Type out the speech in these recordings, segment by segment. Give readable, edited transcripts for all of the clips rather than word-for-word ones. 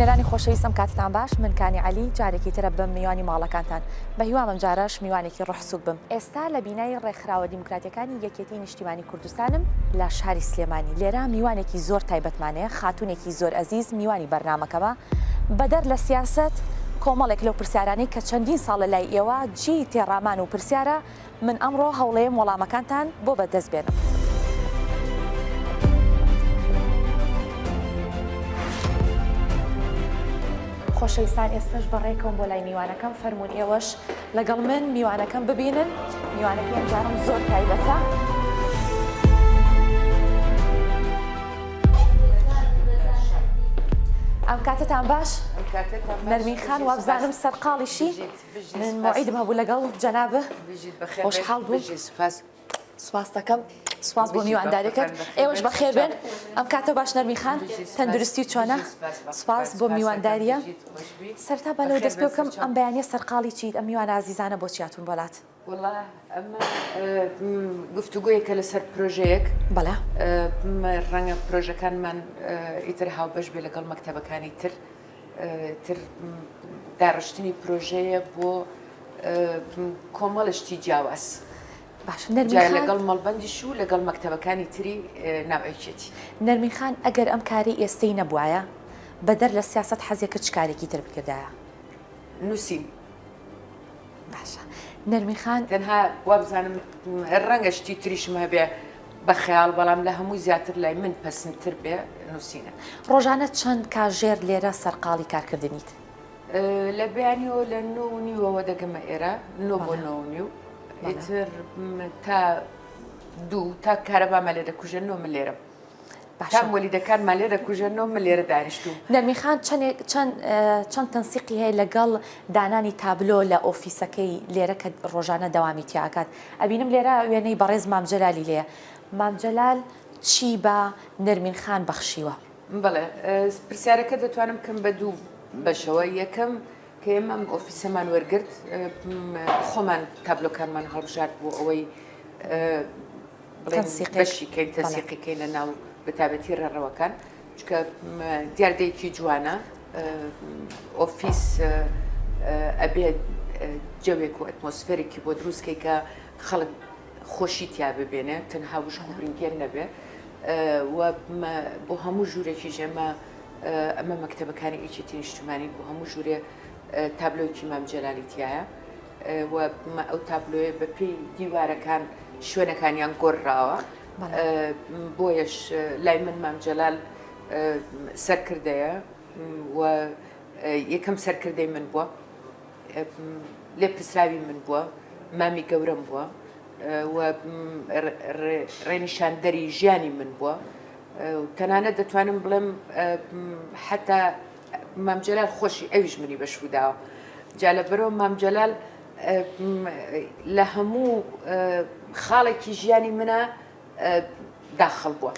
بینەرانی خۆشەویستم کاتتان باش من کانی عەلی جارێکی ترە بم میوانی ماڵەکانتان بە هیوام ئەم جارەش میوانێکی ڕۆح سوک بم ئێستا لە بینای ڕێکخراوە دیموکراتیەکانی یەکێتی نیشتیمانی کوردستانم لە شاری سلێمانی لێرە میوانێکی زۆر تایبەتمان هەیە خاتونێکی زۆر ئەزیز میوانی بەرنامەکەمە بەدەر لە سیاسەت کۆمەڵێک لەو پرسیارانەی کە چەندین ساڵە لای ئێوە جێی تێڕامان و پرسیارە من ئەمڕۆ هەوڵەیەم وەڵامەکانتان بۆ بەدەست بێنم. خۆشەویستان ئێستەش بەڕێکەوم بۆ لای میوانەکەم فەرموون ئێوەش لەگەڵ من میوانەکەم ببینن میوانەکەی ئەمجارم زۆر تایبەتە. ئەم کاتتان باش نەرمین خان وابزانم سەرقاڵیشی من موعیدم هەبوو لەگەڵ جەنابت خۆشحاڵ بووم سوپاس دەکەم سوپاس بۆ میوانداریەکەت ئێوەش بەخێر بێن ئەم کاتە باش نەرمی خان تەندروستی چۆنە سوپاس بۆ میوانداریە سەرتا با لەوە دەست پێ بکەم ئەم بەیانیە سەرقاڵی چیت ئەم میوانە ئازیزانە بۆچی هاتوون بۆ لات؟ وەڵا ئەمە گفتوگۆیەکە لەسەر پرۆژەیەک بەڵێ ڕەنگە پرۆژەکانمان ئیتر هاوبەش بێ لەگەڵ مەکتەبەکانی تر تر داڕشتنی پرۆژەیە بۆ کۆمەڵە شتی جیاواز. باشە نەرمین خان لەگەڵ مەڵبەندیش و لەگەڵ مەکتەبەکانی تری ناو یەکێتی. نەرمین خان ئەگەر ئەم کارەی ئێستەی نەبوایە بەدەر لە سیاسەت حەزی کرد چ کارێکی تر بکردایە؟ نووسین. باشە نەرمین خان. تەنها وابزانم ڕەنگە شتی تریشم هەبێ بە خەیاڵ بەڵام لە هەمووی زیاتر لای من پەسندتر بێ نووسینە. ڕۆژانە چەند کاژێر لێرە سەرقاڵی کارکردنیت؟ لە بەیانیەوە لە نۆ و نیوەوە دەگەمە ئێرە، نۆ بۆ نۆ و نیو، ئیتر تا دوو تا کارەبامان لێ دەکوژێنەوە من لێرەم. تا مۆلیدەکانمان لێ دەکوژێنەوە من لێرە دانیشتووم. نەرمین خان چەندێک چەند چەند تەنسیقی هەیە لەگەڵ دانانی تابلۆ لە ئۆفیسەکەی لێرە کە ڕۆژانە دەوامی تیا ئەکات ئەبینم لێرە وێنەی بەڕێز مام جەلالی لێیە مام جەلال چی بە نەرمین خان بەخشیوە؟ بەڵێ پرسیارەکە دەتوانم بکەم بە دوو بەشەوە یەکەم کە ئێمە ئەم ئۆفیسەمان وەرگرت خۆمان تابلۆکانمان هەڵبژارد بۆ ئەوەی بەشی کەین تەنسیقی کەین لە ناو بەتابەتی ڕێڕەوەکان چونکە دیاردەیەکی جوانە ئۆفیس ئەبێت جەوێک و ئەتمۆسفێرێکی بۆ دروستکەی کە خەڵک خۆشی تیا ببێنێ تەنها وشک و برینگێن نەبێ و بۆ هەموو ژوورێکیش ئێمە ئەمە مەکتەبەکانی یەکێتی نیشتمانی بۆ هەموو ژوورێ تابلۆیەکی مام جەلالی تایە و ئەو تابلۆیە بە پێی دیوارەکان شوێنەکانیان گۆڕراوە بۆیەش لای من مام جەلال سەرکردەیە و یەکەم سەرکردەی من بووە لێپرسراوی من بووە مامی گەورەم بووە و ڕێنیشاندەری ژیانی من بووە تەنانەت دەتوانم بڵێم حتا مام جەلال خۆشی ئەویش منی بە شوو داوە جا لەبەرەوە مام جەلال لە هەموو خاڵێکی ژیانی منە داخڵ بووە.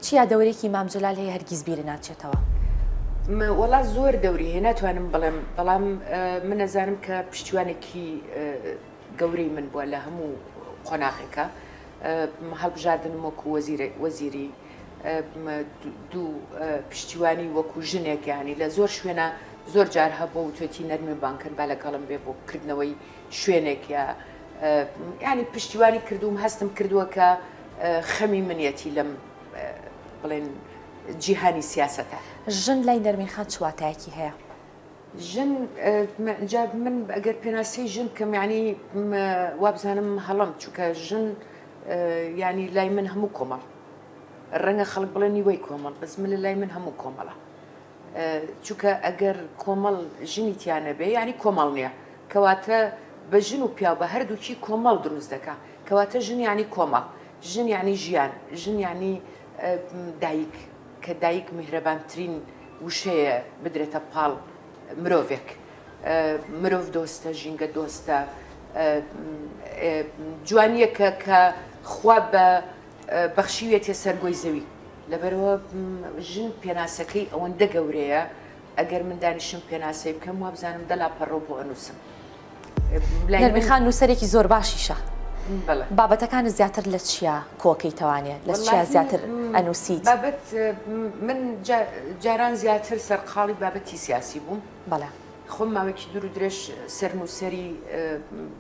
چ یادەوەرێکی مام جەلال هەیە هەرگیز بیرت ناچێتەوە؟ وەڵا زۆر دەوری هەیە ناتوانم بڵێم بەڵام من ئەزانم کە پشتیوانێکی گەورەی من بووە لە هەموو قۆناغێکە هەڵبژاردنم وەکو وەزیری دوو پشتیوانی وەکو ژنێک یانی لە زۆر شوێنە زۆر جار هەبوو وتوێتی نەرمی بانکەن با لەگەڵم بێ بۆ کردنەوەی شوێنێک یا ینی پشتیوانی کردوم هەستم کردووە کە خەمی منیەتی لەم بڵێن جیهانی سیاسەتە. ژن لای نەرمین خان چ واتایەکی هەیە؟ ژن جا من ئەگەر پێناسەی ژن بکەم یعنی وابزانم هەڵەم چونکە ژن یعنی لای من هەموو کۆمەڵ ڕەنگە خەڵک بڵێ نیوەی کۆمەڵ بەس من لە لای من هەموو کۆمەڵە چونکە ئەگەر کۆمەڵ ژنی تیا نەبێ یعنی کۆمەڵ نییە کەواتە بە ژن و پیاو بە هەردووکی کۆمەڵ دروست دەکا کەواتە ژن یعنی کۆمەڵ ژن یعنی ژیان ژن یعنی دایک کە دایک میهرەبانترین وشەیە بدرێتە پاڵ مرۆڤێک مرۆڤ دۆستە ژینگە دۆستە جوانیەکە کە خوا بە بەخشیویەتیە سەر گۆی زەوی لەبەرئەوە ژن پێناسەکەی ئەوەندە گەورەیە ئەگەر من دانیشم پێناسەی بکەم وابزانم دە لاپەڕەو بۆ ئەنووسم. نەرمین خان نووسەرێکی زۆر باشیشە. بابەتەکانت زیاتر لە چیا کۆکەیتەوانێ لە چیا زیاتر ئەنووسیت؟ بابەت من جاران زیاتر سەرقاڵی بابەتی سیاسی بووم. بەڵێ. خۆم ماوەیەکی دوور و درێژ سەرنووسەری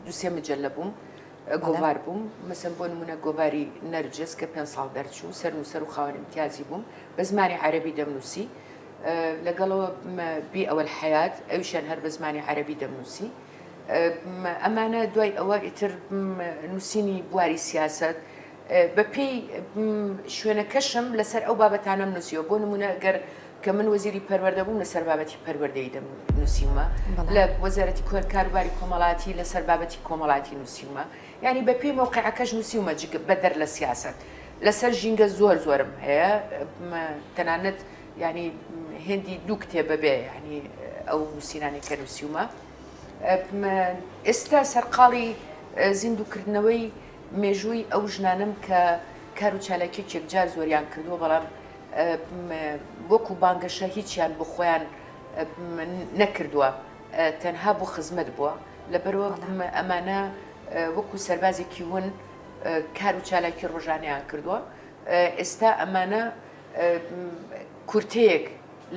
دوو سێ مجەلە بووم، گۆڤار بووم. مەسەن بۆ نموونە گۆڤاری نەرجس کە پێنج ساڵ دەرچوو، سەرنووسەر و خاوەن ئیمتیازی بووم. بە زمانی عەرەبی دەمنووسی. لەگەڵەوە بیئە والحیات ئەویشیان هەر بە زمانی عەرەبی دەمنووسی. ئەمانە دوای ئەوە ئیتر نووسینی بواری سیاسەت بەپێی شوێنەکەشم لەسەر ئەو بابەتانەم نووسیوە بۆ نمونە گەر کە من وەزیری پەروەردە بووم لەسەر بابەتی پەروەردەی دەم نووسیومە لە وەزارەتی کاروباری کۆمەڵاتی لەسەر بابەتی کۆمەڵاتی نووسیومە یعنی بە پێی مەوقعەکەش نووسیومە جگە بەدەر لە سیاسەت لەسەر ژینگە زۆر زۆرم هەیە تەنانەت یعنی هێندی دوو کتێبە بێ یعنی ئەو نووسینانی کە نووسیومە ئێستا سەرقاڵی زیندووکردنەوەی مێژووی ئەو ژنانەم کە کار و چالاکیەکی یەکجار زۆریان کردووە بەڵام وەکو بانگەشە هیچیان بۆ خۆیان نەکردووە تەنها بۆ خزمەت بووە لەبەرەوە ئەمانە وەکو سەربازێکی ون کار و چالاکی ڕۆژانیان کردووە ئێستا ئەمانە کورتەیەک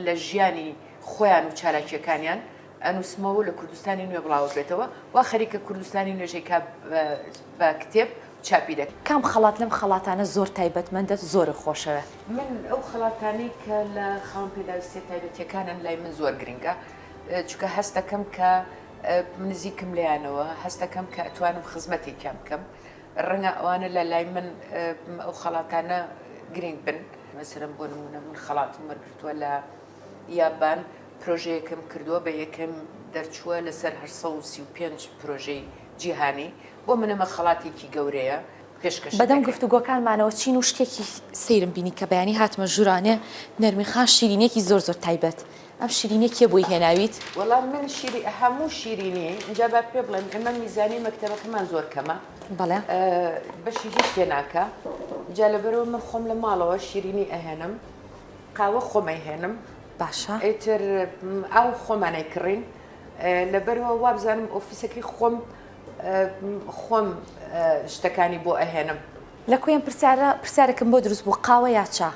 لە ژیانی خۆیان و چالاکیەکانیان ئەنووسمەوە و لە کوردستانی نوێ بڵاوەبێتەوە، وا خەریکە کوردستانی نوێش ئەیکا بە کتێب و چاپی دەکا. کام خەڵات لەم خەڵاتانە زۆر تایبەتمەندەت زۆرت خۆشەوێ؟ من ئەو خەڵاتانەی کە لە خاوەن پێداویستیە تایبەتیەکانن لای من زۆر گرنگە، چونکە هەست دەکەم کە نزیکم لێیانەوە، هەست دەکەم کە ئەتوانم خزمەتێکیان بکەم، ڕەنگە ئەوانە لە لای من ئەو خەڵاتانە گرنگ بن. مەسەلەن بۆ نموونە من خەڵاتم وەرگرتووە لە یابان پرۆژەیەکم کردووە بە یەکەم دەرچووە لەسەر 835 پرۆژەی جیهانی، بۆ من ئەمە خەڵاتێکی گەورەیە پێشکەشت بەدەم دەکەین. گفتوگۆکانمانەوە چین و شتێکی سەیرم بینی کە بەیانی هاتمە ژوورانێ نەرمین خان شیرینیەکی زۆر زۆر تایبەت ئەم شیرینیە کێ بۆی هێناویت؟ وەڵا من شیری هەموو شیرینی ئینجا با پێ بڵێم ئێمە میزانی مەکتەبەکەمان زۆر کەمە بەڵێ. بەشی هیچ تێ ناکا جا لەبەرئەوە من خۆم لە ماڵەوە شیرینی ئەهێنم قاوە خۆم ئەیهێنم باشە. ئیتر ئاو خۆمان ئەیکڕین لەبەرەوە وابزانم ئۆفیسەکەی خۆم خۆم شتەکانی بۆ ئەهێنم. لە کوێم پرسیارە پرسیارێکم بۆ دروست بوو قاوە یا چا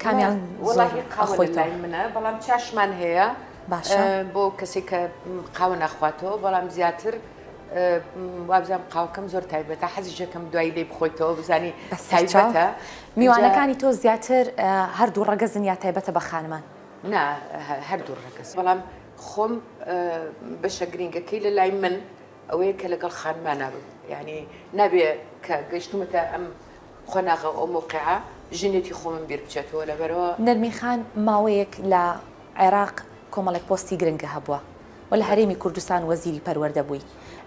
کامیان زۆر وەڵاهی قاوە لە ئەخۆیتەوە؟ لای منە بەڵام چاشمان هەیە باشە. بۆ کەسێک کە قاوە ناخواتەوە بەڵام زیاتر وابزانم قاوەکەم زۆر تایبەتە حەزیش دەکەم دوایی لێی بخۆیتەوە بزانی بەسەرچاو. تایبەتە میوانەکانی تۆ زیاتر هەردوو ڕەگەزن یا تایبەتە بە خانمان؟ نا هەردوو ڕەگەز بەڵام خۆم بەشە گرینگەکەی لە لای من ئەوەیە کە لەگەڵ خانمانا بم یعنی نابێ کە گەیشتومەتە ئەم قۆناغە ئەو مەوقعە ژنێتی خۆمم بیر بچێتەوە لەبەرەوە. نەرمین خان ماوەیەک لە عێراق کۆمەڵێک پۆستی گرنگە هەبووە و لە هەرێمی کوردستان وەزیری پەروەردە بووی.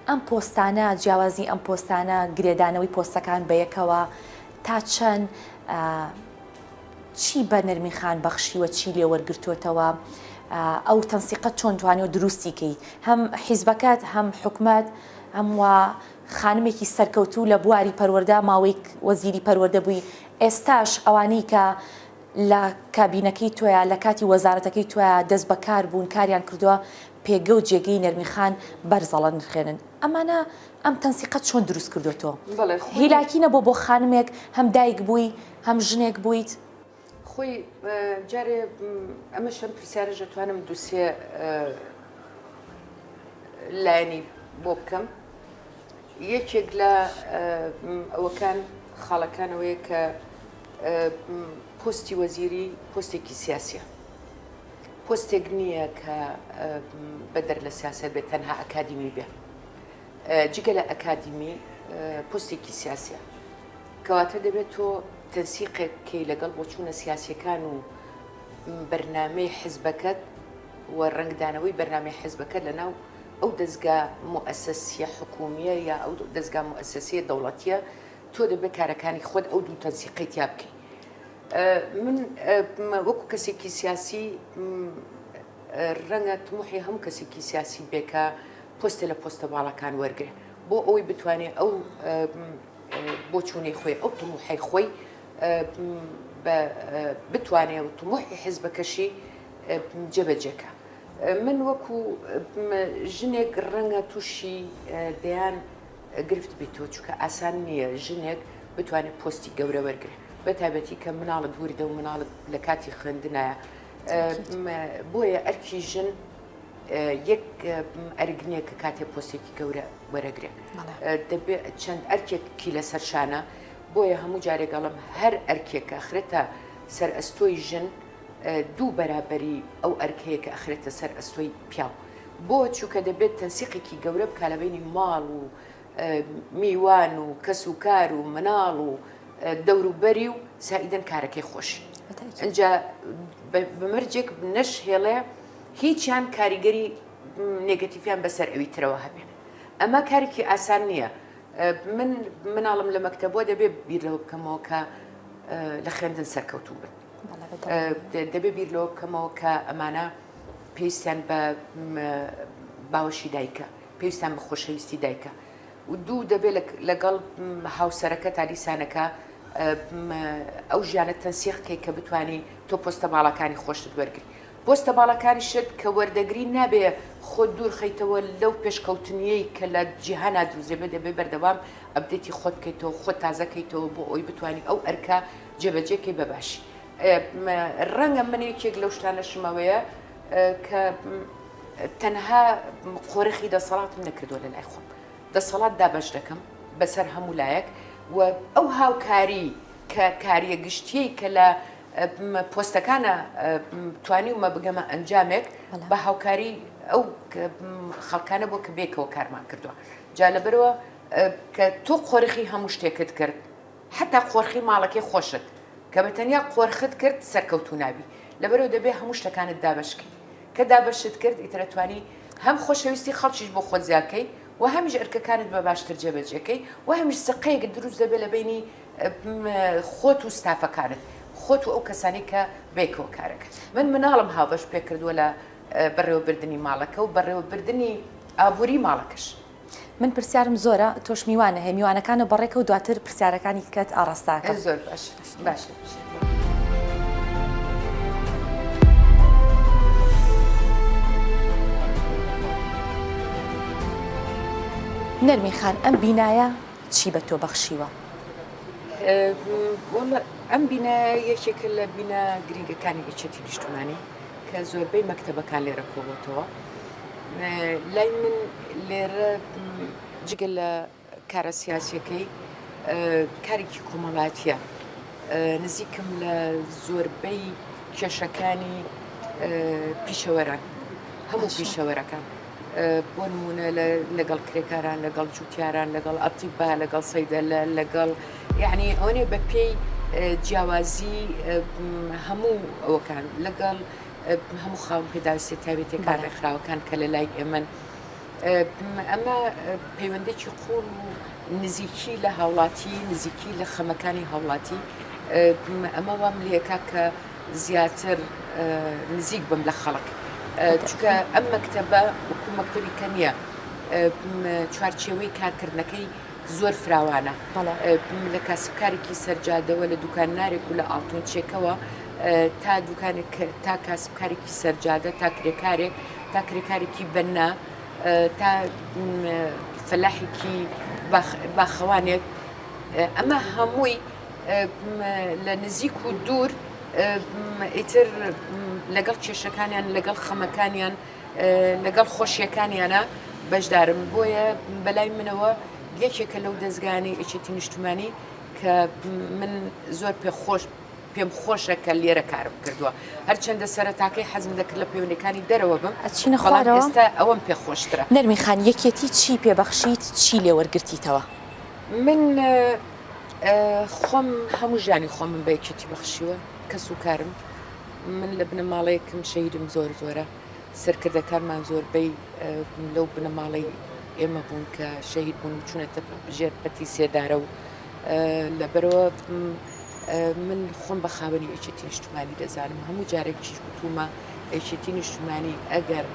ئەم پۆستانە، جیاوازی ئەم پۆستانە، گرێدانەوەی پۆستەکان بەیەکەوە تا چەند چی بە نەرمین خان بەخشیوە، چی لێ وەرگرتووەتەوە، ئەو تەنسیقەت چۆن توانیوە دروستی کەی، هەم حیزبەکەت، هەم حکومەت، هەم وا خانمێکی سەرکەوتوو لە بواری پەروەردە، ماوەیەک وەزیری پەروەردە بووی، ئێستاش ئەوانەی کە لە کابینەکەی تۆیا، لە کاتی وەزارەتەکەی تۆیا دەست بە کار بوون، کاریان کردووە، پێگە و جێگەی نەرمین خان بەرز ئەڵنرخێنن. ئەمانە ئەم تەنسیقەت چۆن دروست کردووە تۆ؟ بەڵێ خۆی. هیلاکی نەبووە بۆ خانمێک هەم دایک بووی، هەم ژنێک بوویت؟ خۆی جارێ ئەمەش ئەم پرسیارەش ئەتوانم دوو سێ لایەنی بۆ بکەم. یەکێک لە ئەوەکان خاڵەکان ئەوەیە کە پۆستی وەزیری پۆستێکی سیاسیە پۆستێک نییە کە بەدەر لە سیاسەت بێت تەنها ئەکادیمی بێ جگە لە ئەکادیمی پۆستێکی سیاسیە کەواتە دەبێت تۆ تەنسیقێک بکەی لەگەڵ بۆچوونە سیاسیەکان و بەرنامەی حزبەکەت و ڕەنگدانەوەی بەرنامەی حزبەکەت لەناو ئەو دەزگا موئەسەسیە حکومیە یا ئەو دەزگا موئەسەسیە دەوڵەتیە تۆ دەبێت کارەکانی خۆت ئەو دوو تەنسیقەی تیا بکەی. من وەکو کەسێکی سیاسی ڕەنگە تموحی هەموو کەسێکی سیاسی بێ کە پۆستێ لە پۆستە باڵاکان وەرگێ بۆ ئەوەی بتوانێت ئەو بۆچوونەی خۆی ئەو تموحی خۆی بتوانێ و تموحی حزبەکەشی جێبەجێکە. من وەکو ژنێک ڕەنگە تووشی دەیان. گرفت بیتەوە چونکە ئاسان نییە ژنێک بتوانێت پۆستی گەورە وەرگێ بە تایبەتی کە مناڵت وردە و مناڵت لە کاتی خوێندنایە بۆیە ئەرکی ژن یەک ئەرک نییە کە کاتێ پۆستێکی گەورە وەرەگرێ دەبێت چەند ئەرکێکی لەسەر شانە بۆیە هەموو جارێک ئەڵێم هەر ئەرکێک کە ئەخرێتە سەر ئەستۆی ژن دوو بەرابەری ئەو ئەرکەیە کە ئەخرێتە سەر ئەستۆی پیاو بۆ چووکە دەبێت تەنسیقێکی گەورە بکا لە بینی ماڵ و میوان و کەس و کار و مناڵ و دەوروبەری و سائیدەن کارەکەی خۆشی ئەجا بەمەرجێک نەش هێڵێ هیچیان کاریگەری نێگەتیفیان بەسەر ئەوی ترەوە هەبێ ئەمە کارێکی ئاسان نییە من مناڵم لە مەکتەبووە دەبێ بیر لەوە بکەمەوە کە لە خوێندن سەرکەوتوو بن دەبێ بیر لەوە بکەمەوە کە ئەمانە پێویستیان بە باوەشی دایکە پێویستیان بە خۆشەویستی دایکە و دوو دەبێت لەگەڵ هاوسەرەکە تا دیسانەکە ئەو ژیانە تەنسیق کەی کە بتانی تۆ پۆستە باڵاکانی خۆشت وەرگری پۆستە باڵاکانیشت کە وەردەگری نابێ خۆت دوور خەیتەوە لەو پێشکەوتنیەی کە لە جیهانا دروست دەبێ دەبێ بەردەوام update ی خۆت بکەیتەوە خۆت تازە کەیتەوە بۆ ئەوەی بتوانی ئەو ئەرکە جێبەجێ کەی بە باشی ڕەنگە من یەکێک لەو شتانەشم ئەوەیە کە تەنها قۆرخی دەسەڵاتم نەکردووە لە لای خۆم دەسەڵات دابەش دەکەم بەسەر هەموو لایەک و ئەو هاوکاری کە کاریە گشتیەی کە لە پۆستەکانە توانیومە بگەمە ئەنجامێک بە هاوکاری ئەو خەڵکانە بۆ کە بێکەوە کارمان کردووە جا لەبەرەوە کە تۆ قۆرخی هەموو شتێکت کرد حتا قۆرخی ماڵەکەی خۆشت کە بە تەنیا قۆرخت کرد سەرکەوتو نابی لەبەرەوە دەبێ هەموو شتەکانت دابەشکەی کە دابەشت کرد ئیترەتوانی هەم خۆشەویستی خەڵکیش بۆ خۆت زیاکەی و هەمیش ئەرکەکانت بە باشتر جێبەجێکەی و هەمیش سقەیەک دروست دەبێت لە بینی خۆت و ستافەکانت، خۆت و ئەو کەسانەی کە بەیەکەوە کارەکەن. من مناڵم هاوبەش پێکردووە لە بەڕێوەبردنی ماڵەکە و بەڕێوەبردنی ئابووری ماڵەکەش. من پرسیارم زۆرە تۆش میوانە هەیە میوانەکانە بەڕێکە و دواتر پرسیارەکانی کەت ئاڕاستاکەم. زۆر باش باشە. نەرمین خان ئەم بینایە چی بە تۆ بەخشیوە؟ وەڵا ئەم بینایە یەکێکە لە بینا گرنگەکانی یەکێتی نیشتمانی کە زۆربەی مەکتەبەکان لێرە کۆبۆتەوە لای من لێرە جگە لە کارە سیاسیەکەی کارێکی کۆمەڵاتیە نزیکم لە زۆربەی کێشەکانی پیشەوەران هەموو پیشەوەرەکان بۆ نموونە لەگەڵ کرێکاران، لەگەڵ جووتیاران، لەگەڵ ئەتیبا، لەگەڵ سەیدەلە، لەگەڵ یعنی ئەوەنێ بە پێی جیاوازی هەموو ئەوەکان لەگەڵ هەموو خاوەن پێداویستیە تایبەتەکان ڕێکخراوەکان کە لە لای ئێمەن ئەمە پەیوەندێکی قوڵ و نزیکی لە هاوڵاتی نزیکی لە خەمەکانی هاوڵاتی ئەمە وام لێکا کە زیاتر نزیک بم لە خەڵک چونکە ئەم مەکتەبە وەکو مەکتەبی کە نییە چوارچێوەی کارکردنەکەی زۆر فراوانە لە کاسبکارێکی سەرجادەوە لە دوکاننارێک و لە ئاڵتونچێکەوە تا دوکانێک تا کاسبکارێکی سەرجادە تا کرێکارێک تا کرێکارێکی بەننا تا فەلاحێکی باخەوانێک ئەمە هەمووی لە نزیک و دوور ئیتر لەگەڵ کێشەکانیان لەگەڵ خەمەکانیان لەگەڵ خۆشیەکانیانە بەشدارم بۆیە بەلای منەوە یەکێکە لەو دەستگانی یەکێتی نیشتمانی کە من زۆر پێ خۆش پێم خۆشە کە لێرە کارم کردووە هەرچەندە سەرەتاکەی حەزم دەکرد لە پەیوەندەکانی دەرەوە بم ئەچینە خوارەوە ئێستا ئەوەم پێ خۆشترە نەرمی خان یەکێتی چی پێبەخشیت چی لێ وەرگرتیتەوە من خۆم هەموو ژیانی خۆمم بە یەکێتی بەخشیوە، کەس و کارم، من لە بنەماڵەیەکم شەهیدم زۆر زۆرە، سەرکردەکانمان زۆربەی لەو بنەماڵەی ئێمە بوون کە شەهید بوون و چوونەتە ژێر پەتی سێدارە و لەبەرەوە من خۆم بە خاوەنی یەکێتی نیشتمانی دەزانم هەموو جارێکیش وتومە یەکێتی نیشتمانی ئەگەر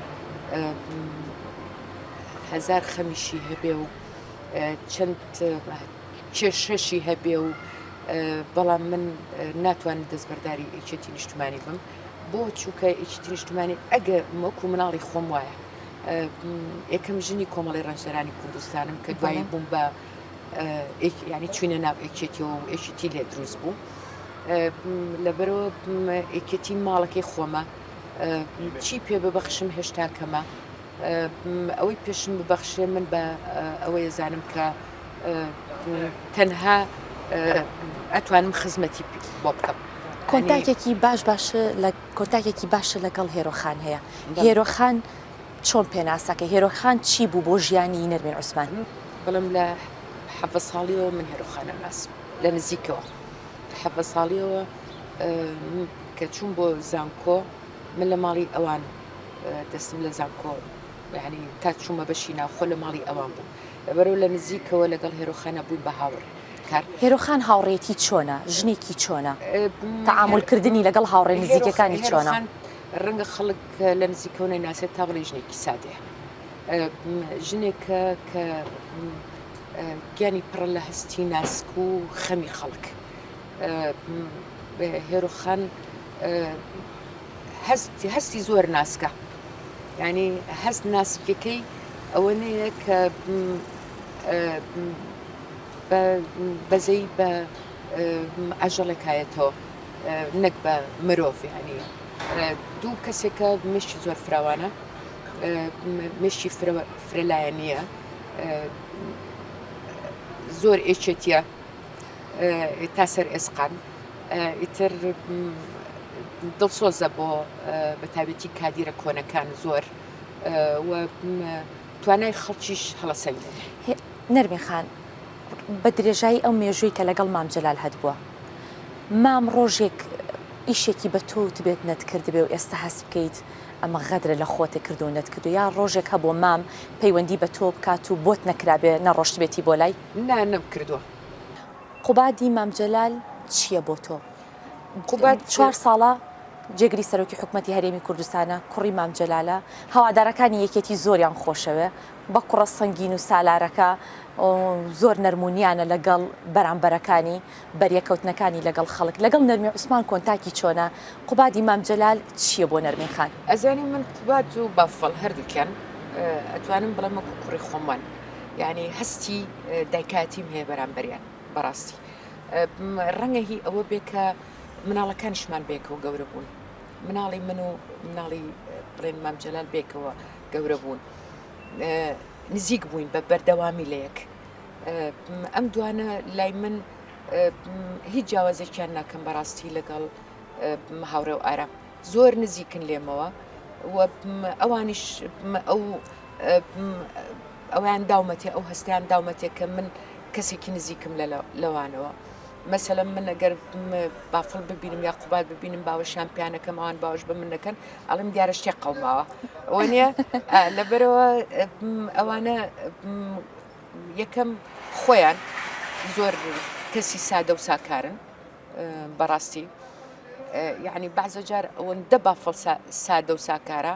هەزار خەمیشی هەبێ و چەند کێشەشی هەبێ و بەڵام من ناتوانم دەستبەرداری یەکێتی نیشتمانی بم بۆ چووکە یەکێتی نیشتمانی ئەگەر وەکو مناڵی خۆم وایە. یەکەم ژنی کۆمەڵی ڕەنجدەرانی کوردستانم کە دوایی بووم بە ینی چوینە ناو یەکێتیەوە و یەکێتی لێ دروست بوو لەبەرەوە یەکێتی ماڵەکەی خۆمە چی پێ ببەخشم هێشتا کەمە ئەوەی پێشم ببەخشێ من بە ئەوەیە زانم کە تەنها ئەتوانم خزمەتی بۆ بکەم. کۆنتاکێکی باش باش لە کۆنتاکێکی باشە لەگەڵ هێرۆخان هەیە هێرۆخان چۆن پێناسەکە هێرۆخان چی بوو بۆ ژیانی نەرمین عوسمان؟ بەڵم لە حەڤە ساڵیەوە من هێرۆخانە ناسم لە نزیکەوە حەڤە ساڵیەوە کە چوون بۆ زانکۆ من لە ماڵی ئەوان دەستم لە زانکۆ یعنی تا چوومە بەشی ناوخۆ لە ماڵی ئەوان بوو لەبەرەوە لە نزیکەوە لەگەڵ هێرۆخانە بووین بە هاوڕێ کار. هێرۆخان هاوڕێیەتی چۆنە؟ ژنێکی چۆنە؟ تەعامول کردنی لەگەڵ هاوڕێ نزیکەکانی چۆنە؟ ڕەنگە خەڵک لە نزیکەوە نەیناسێت تا بڵێ ژنێکی سادەیە. ژنێکە کە گیانی پڕە لە هەستی ناسک و خەمی خەڵک. هێرۆخان هەستی زۆر ناسکە یعنی هەست ناسکەکەی ئەوە نەیە کە بەزەی بە ئاژەڵێکایەتەوە نەک بە مرۆڤ ینی دوو کەسێکە مشتی زۆر فراوانە مشتی فرەلایەنیە زۆر ئێچێتیە تا سەر ئێسقان ئیتر دڵسۆزە بۆ بەتابەتی کادیرە کۆنەکان زۆر و توانای خەڵکیش هەڵەسەنگێنێ. نەرمین خان، بە درێژایی ئەو مێژووی کە لەگەڵ مام جەلال هەتبووە، مام ڕۆژێک ئیشێکی بە تۆ وتبێت نەتکردبێ و ئێستا هەست بکەیت ئەمە غەدرە لە خۆتت کردووە و نەتکردووە، یا ڕۆژێک هەبووە مام پەیوەندی بە تۆ بکات و بۆت نەکرابێ نەڕۆشتبێتی بۆ لای؟ نا نەمکردووە. قوبادی مام جەلال چییە بۆ تۆ؟ قوباد چوار ساڵە جێگری سەرۆکی حکومەتی هەرێمی کوردستانە، کوڕی مام جەلالە، هەوادارەکانی یەکێتی زۆریان خۆشەوێ، بە کوڕە سەنگین و سالارەکە زۆر نەرمونیانە لەگەڵ بەرامبەرەکانی، بەریەکەوتنەکانی لەگەڵ خەڵک، لەگەڵ نەرمی عوسمان کۆنتاکی چۆنە؟ قوبادی مام جەلال چییە بۆ نەرمین خان؟ ئەزانی من قوباد و بافڵ هەردووکیان ئەتوانم بڵێم وەکو کوڕی خۆم وان، یانی هەستی دایکایەتیم هەیە بەرامبەریان بەڕاستی. ڕەنگە هی ئەوە بێ کە مناڵەکانیشمان بێکەوە گەورە بوون مناڵی من و مناڵی بڵێن مام جەلال بێکەوە گەورە بوون نزیک بووین بە بەردەوامی لە یەک ئەم دوانە لای من هیچ جیاوازێکیان ناکەم بەڕاستی لەگەڵ هاوڕێ و ئارام زۆر نزیکن لێمەوە و ئەوانیش ئەو ئەویان داومەتێ ئەو هەستیان داومەتێ کە من کەسێکی نزیکم لەوانەوە مەسەلەن من ئەگەر بافڵ ببینم یا قوباد ببینم باوەشیان پیانەکەم ئەوان باوەش بە من نەکەن ئەڵێم دیارە شتێک قەوماوە ئەوە نییە لەبەرەوە ئەوانە یەکەم خۆیان زۆر کەسی سادە و ساکارن بەڕاستی یعنی بەعزە جار ئەوەندە بافڵ سادە و ساکارە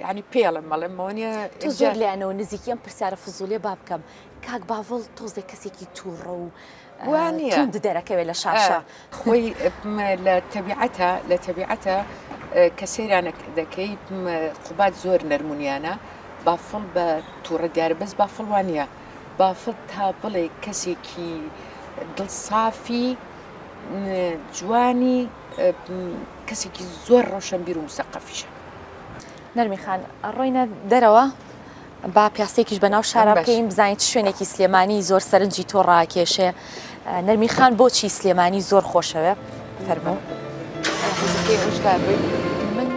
ینی پێڵم مەڵێم مەوەنیە تۆ زۆر لایەنەوە نزیکی ئەم پرسیارە فزولیە با بکەم کاک باڤڵ تۆزێک کەسێکی تووڕە و توند دەرەکەوێت لە شاشە خۆی لە تەبیعەتە لە تەبیعەتە کە سەیرانە دەکەی قوباد زۆر نەرمونیانە بافڵ بە تووڕە دیارە بەس بافڵ وانە بافڵ تا بڵێ کەسێکی دڵسافی جوانی کەسێکی زۆر ڕۆشنبیر و مسەقەفیشە. نەرمی خان ڕۆینە دەرەوە با پیاسەیەکیش بەناو شارا بکەین بزانین چ شوێنێکی سلێمانی زۆر سەرنجی تۆ ڕاکێشێ نەرمی خان بۆچی سلێمانی زۆر خۆشەوێ فەرموو. من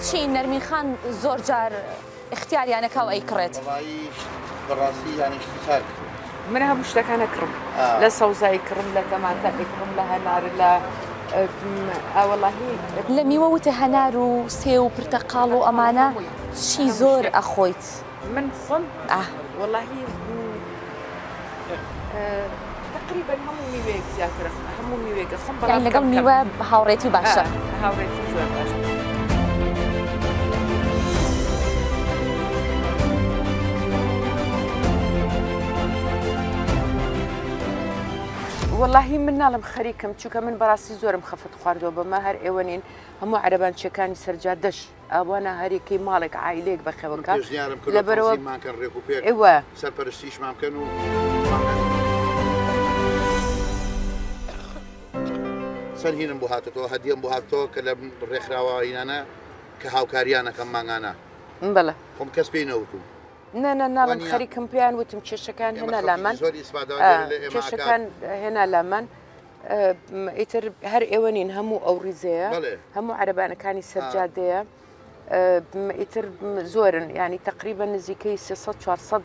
چی نەرمین خان زۆر جار ئیختیاریان ئەکا و ئەیکڕێت. وەڵایی بەڕاستی یانی شتی چاک. من هەموو شتەکان ئەکڕم لە سەوزە ئەیکڕم لە تەماتە ئەیکڕم لە هەنار لە ئاوەڵاهی. لە میوە وتە هەنار و سێو و پرتەقاڵ و ئەمانە چی زۆر ئەخۆیت؟ من خۆم وەڵاهی تقریبا هەموو میوەیەک زیاتر هەموو میوەیەک ئەخۆم بەڵام لەگەڵ میوە هاوڕێتی باشە هاوڕێتی زۆر باشە. وەڵاهی من ناڵم خەریکم چونکە من بەڕاستی زۆرم خەفەت خواردووە بەمە هەر ئێوە نین هەموو عەرەبانچیەکانی سەرجادەش ئەوانە هەریەکەی ماڵێک عایلەیەک بەخێوەکە من پێشنیارم کردووە لەبەرەوە تەنزیممان کەن ڕێک و پێک ئێوە سەرپەرشتیشمان بکەن و چەند هینم بۆ هاتۆتەوە هەدیەم بۆ هاتۆتەوە کە لە ڕێکخراوە هینانە کە هاوکاریان ئەکەم مانگانە بەڵێ خۆم کەس پێی نەوتوم. نا نا ناڵم خەریکم پێیان وتم کێشەکان هێنا لامان کێشەکان هێنا لامان ئیتر هەر ئێوە نین هەموو ئەو ڕیزەیە هەموو عەرەبانەکانی سەرجادەیە ئیتر زۆرن ینی تقریبا نزیکەی 300 400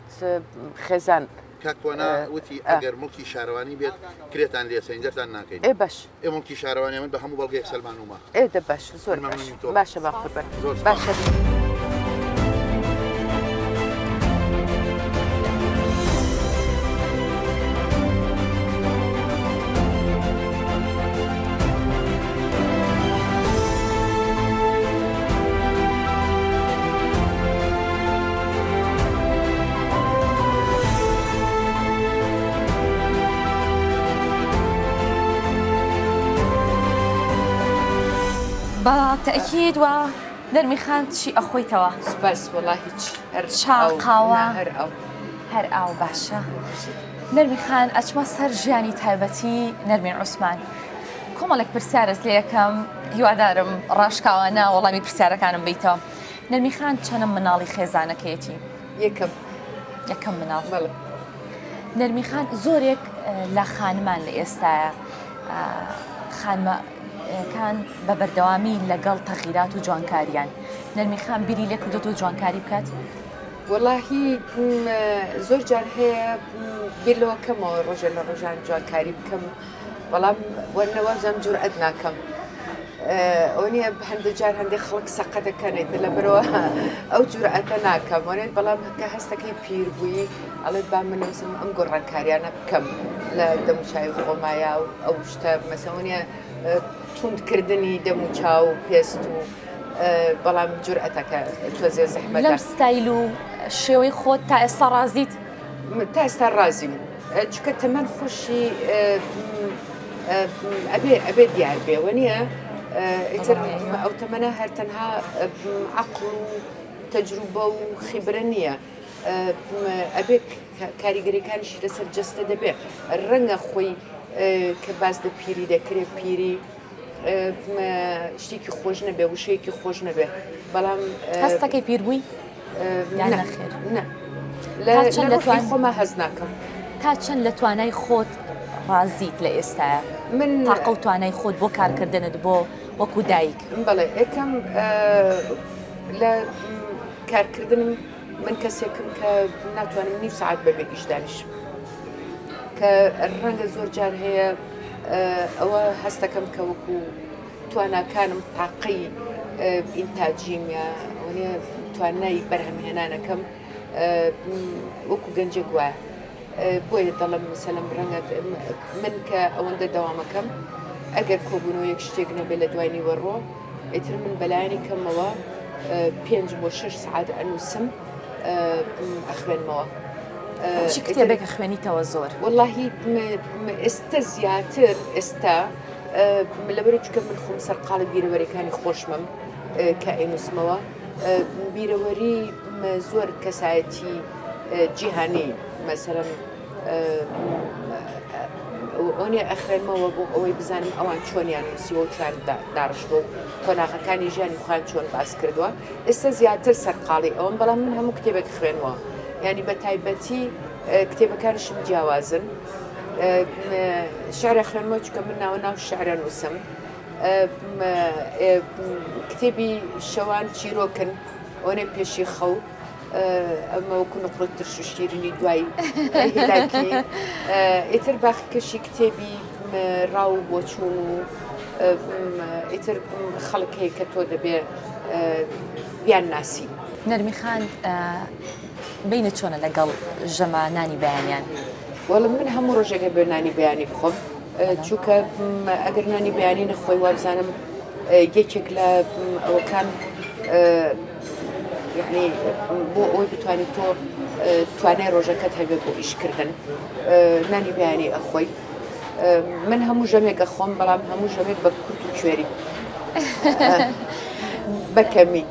خێزان کاک توانا وتی ئەگەر موڵکی شارەوانی بێت کرێتان لێ سەین دەرتان ناکەین ئێ باش ئێ موڵکی شارەوانی من بە هەموو بەڵگەیەک سەلمانومە ئێ دە باش زۆر باش باشە با قوربان زۆر باشە. بە تەئکید وە نەرمی خان چی ئەخۆیتەوە؟ سوپاس وەڵا هیچ هەر چا قاوە هەر ئاو هەر ئاو باشە نەرمی خان ئەچمە سەر ژیانی تایبەتی نەرمین عوسمان کۆمەڵێک پرسیارت لێ یەکەم هیوادارم ڕاشکاوانە وەڵامی پرسیارەکانم بیتەوە نەرمی خان چەنم مناڵی خێزانەکەیەتی؟ یەکەم. یەکەم مناڵ. بەڵێ. نەرمی خان زۆرێک لە خانمان لە ئێستاە خانمەکان بە بەردەوامی لەگەڵ تەغیرات و جوانکاریان نەرمی خان بیری لێ کردێت و جوانکاری بکات؟ وەڵاهی زۆر جار هەیە بیر لەوە کەمەوە ڕۆژێ لە ڕۆژان جوانکاری بکەم بەڵام وەرنەوە زەم جورئەت ناکەم ئەوە نییە هەندێک جار هەندێک خەڵک سەقە دەکەنێت لەبەرەوە ئەو جورئەتە ناکەم وەرێت بەڵام کە هەستەکەی پیر بووی ئەڵێت با من نووسم ئەم گۆڕانکاریانە بکەم لە دەموچاوی خۆمایە و ئەو شتە مەسەوە نیە توندکردنی دەموچاو و پێست و بەڵام جورئەتەکە تۆزێ زەحمەتە. لەم ستایل و شێوەی خۆت تا ئێستا ڕازیت؟ تا ئێستا ڕازیم چونکە تەمەن خۆشی ئەبێ ئەبێ دیار بێ وەنیە ئیتر ئەو تەمەنە هەر تەنها عەقڵ و تەجروبە و خیبرە نییە ئەبێ کاریگەریەکانیشی لەسەر جەستە دەبێ ڕەنگە خۆی کە باس لە پیری دەکرێت پیری شتێکی خۆش نەبێ وشەیەکی خۆش نەبێ بەڵام هەستەکەی پیر بووی نەخێر لە خۆما هەز ناکەم تا چەند لە توانای خۆت ڕازیت لە ئێستاە من تاقە و توانای خۆت بۆ کارکردنت بۆ وەکو دایک بەڵێ یەکەم لە کارکردنم من کەسێکم کە ناتوانم نیو سعات بەبێ ئیش دانیشم کە ڕەنگە زۆر جار هەیە ئەوە هەستەکەم کە وەکو تواناکانم تاقەی ئینتاجیم یا توانای بەرهەمهێنانەکەم وەکو گەنجێک وایە بۆیە دەڵم مەسەلەن ڕەنگە من کە ئەوەندە دەوامەکەم ئەگەر کۆبوونەوەیەک شتێک نەبێت لە دوای نیوەڕۆ ئیتر من بەلایەنی کەمەوە پێنج بۆ شش سعات ئەنووسم ئەخوێنمەوە. چی کتێبێک ئەخوێنیتەوە زۆر؟ وەڵاهی ئێستا زیاتر ئێستا لەبەرە چکە من خۆم سەرقاڵی بیرەوەریەکانی خۆشمم کە ئەینووسمەوە بیرەوەری زۆر کەسایەتی جیهانی مەسەلەن ئەوەنیە ئەخوێنمەوە بۆ ئەوەی بزانم ئەوان چۆنیان نووسیوە و چیان داڕشتووە و قۆناغەکانی ژیانی خۆیان چۆن باس کردووە ئێستا زیاتر سەرقاڵی ئەوم بەڵام من هەموو کتێبێک خوێنمەوە ینی بە تایبەتی کتێبەکانیشم جیاوازن شعرە خوێنمەوە چکە من ناوە ناو شعرە نووسم. کتێبی شەوان چیرۆکن ئەوەنێ پێشی خەو ئەمە وەکو نقڵ ترش و شیرینی دوای هیلاکی ئیتر باقیکەشی کتێبی ڕاو و بۆچوون و ئیتر خەڵک هەیە کە تۆ دەبێ بیان ناسی. نەرمی خان بینت چۆنە لەگەڵ ژەمە نانی بەیانیان؟ وەڵا من هەموو ڕۆژێک ئەبێ نانی بەیانی بخۆم چونکە ئەگەر نانی بەیانی نەخۆی وابزانم یەکێک لە ئەوەکان یعنی بۆ ئەوەی بتوانیت تۆ توانای ڕۆژەکەت هەبێت بۆ ئیشکردن نانی بەیانی ئەخۆی من هەموو ژەمێک ئەخۆم بەڵام هەموو ژەمێک بە کورت و کوێری بەکەمی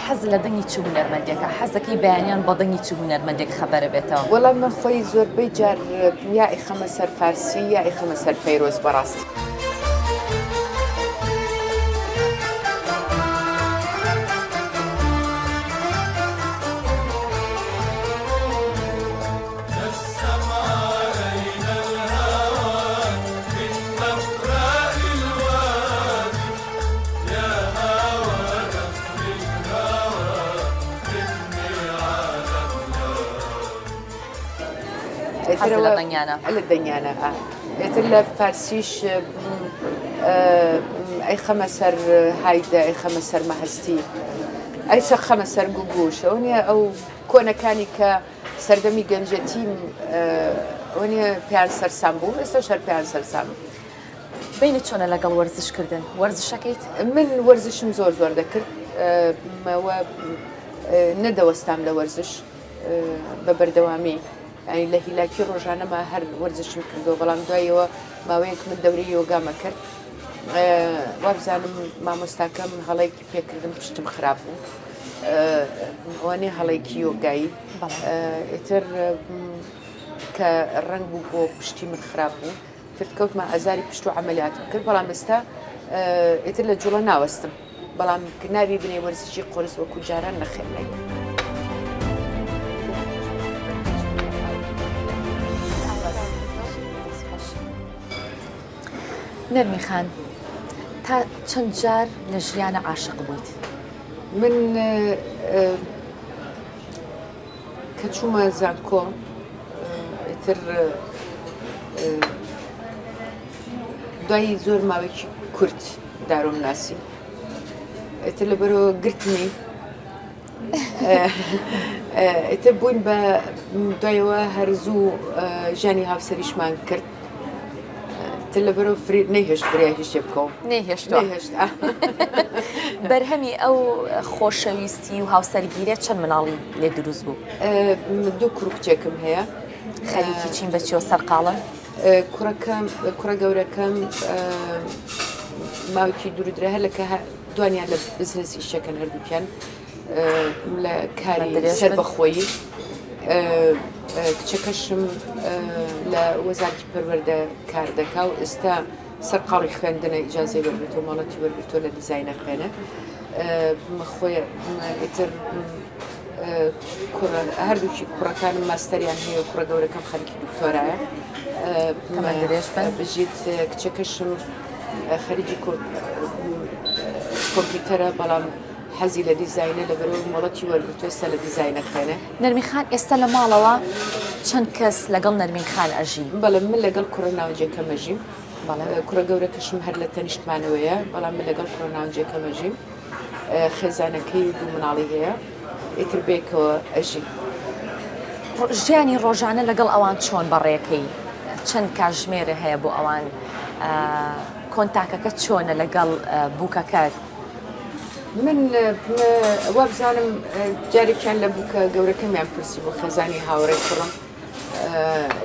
حەز لە دەنگی چ هونەرمەندێکە؟ حەزەکەی بەیانیان بە دەنگی چ هونەرمەندێک خەبەرە بێتەوە؟ وەڵا من خۆی زۆربەی جار یا ئیخەمە سەر فارسی یا ئیخەمە سەر فەیرۆز بەڕاستی. لە دەنگیانە ئێتر لە فارسیش ئەی خەمە سەر هایدە ئەی خەمە سەر مەهستی ئەی سەر خەمە سەر گوگوش ئەو نیە ئەو کۆنەکانی کە سەردەمی گەنجەتیم ئەوە نیە پێیان سەرسام بوو ئێستا شەر پێیان سەرسام. بەینت چۆنە لەگەڵ وەرزش کردن؟ وەرزشەکەیت؟ من وەرزشم زۆر زۆر دەکرد و نەدەوەستام لە وەرزش بە بەردەوامی ینی لە هیلاکی ڕۆژانەما هەر وەرزشم کردو بەڵام دوایەوە ماوەیەک من دەوری یۆگامە کرد وابزانم مامۆستاکەم هەڵێکی پێکردم پشتم خراپ بوو ئەوانێ هەڵێکی یۆگایی ئیتر کە ڕەنگ بوو بۆ پشتی من خراپ بوو تر کەوتمە ئازاری پشت و عەمەلیاتم کرد بەڵام ئێستا ئیتر لە جوڵە ناوەستم بەڵام ناوی بنێ وەرزشی قورس وەکو جاران نەخێر نەرمی خان تا چەند جار لە ژیانە عاشق بوویت؟ من کە چوومە زانکۆ ئیتر دوای زۆر ماوەیەکی کورت دارۆم ناسی ئیتر لەبەرەوە گرتنی ئیتر بووین بە دوایەوە هەرزوو ژیانی هاوسەریشمان کرد تر لەبەرەوە فری نەیهێشت فریای هیچ شتێ بکەوم. نەیهێشتووە. نەیهێشت. بەرهەمی ئەو خۆشەویستی و هاوسەرگیریە چەند مناڵی لێ دروست بوو؟ دوو کوڕ و کچێکم هەیە. خەریکی چین بە چیەوە سەرقاڵن؟ کوڕەکەم کوڕە گەورەکەم ماوەیەکی دوورودرێ هەر لە کە دوانیان لە بزنس ئیشەکەن هەردووکیان. لە کاری سەربەخۆیی کچەکەشم لە وەزارەتی پەروەردە کار دەکا و ئێستا سەرقاڵی خوێندنە ئیجازەی وەرگرتووە مۆڵەتی وەرگرتووە لە دیزاینە خوێنە خۆی ئیتر هەردووکی کوڕەکانم ماستەریان هەیە و کوڕە گەورەکەم خەریکی دکتۆرایە بژیت کچەکەشم خەریکی کۆمپیوتەرە بەڵام حەزی لە دیزاینە لەبەرئەوەی مۆڵەتی وەرگرتووە ئێستا لە دیزاین ئەخوێنێ. نەرمین خان ئێستا لە ماڵەوە چەند کەس لەگەڵ نەرمین خان ئەژی؟ بەڵێ من لەگەڵ کوڕە ناوجێکەم ئەژیم. بەڵێ کوڕە گەورەکەشم هەر لە تەنیشتمانەوەیە بەڵام من لەگەڵ کوڕە ناوجێکەم ئەژیم. خێزانەکەی و دوو مناڵی هەیە ئیتر بێکەوە ئەژین. ژیانی ڕۆژانە لەگەڵ ئەوان چۆن بەڕێکەی؟ چەند کاژمێرە هەیە بۆ ئەوان؟ کۆنتاکەکە چۆنە لەگەڵ بووکەکەت؟ من وابزانم جارێکیان لە بووکە گەورەکەمیان پرسی بوو خێزانی هاوڕێی کوڕم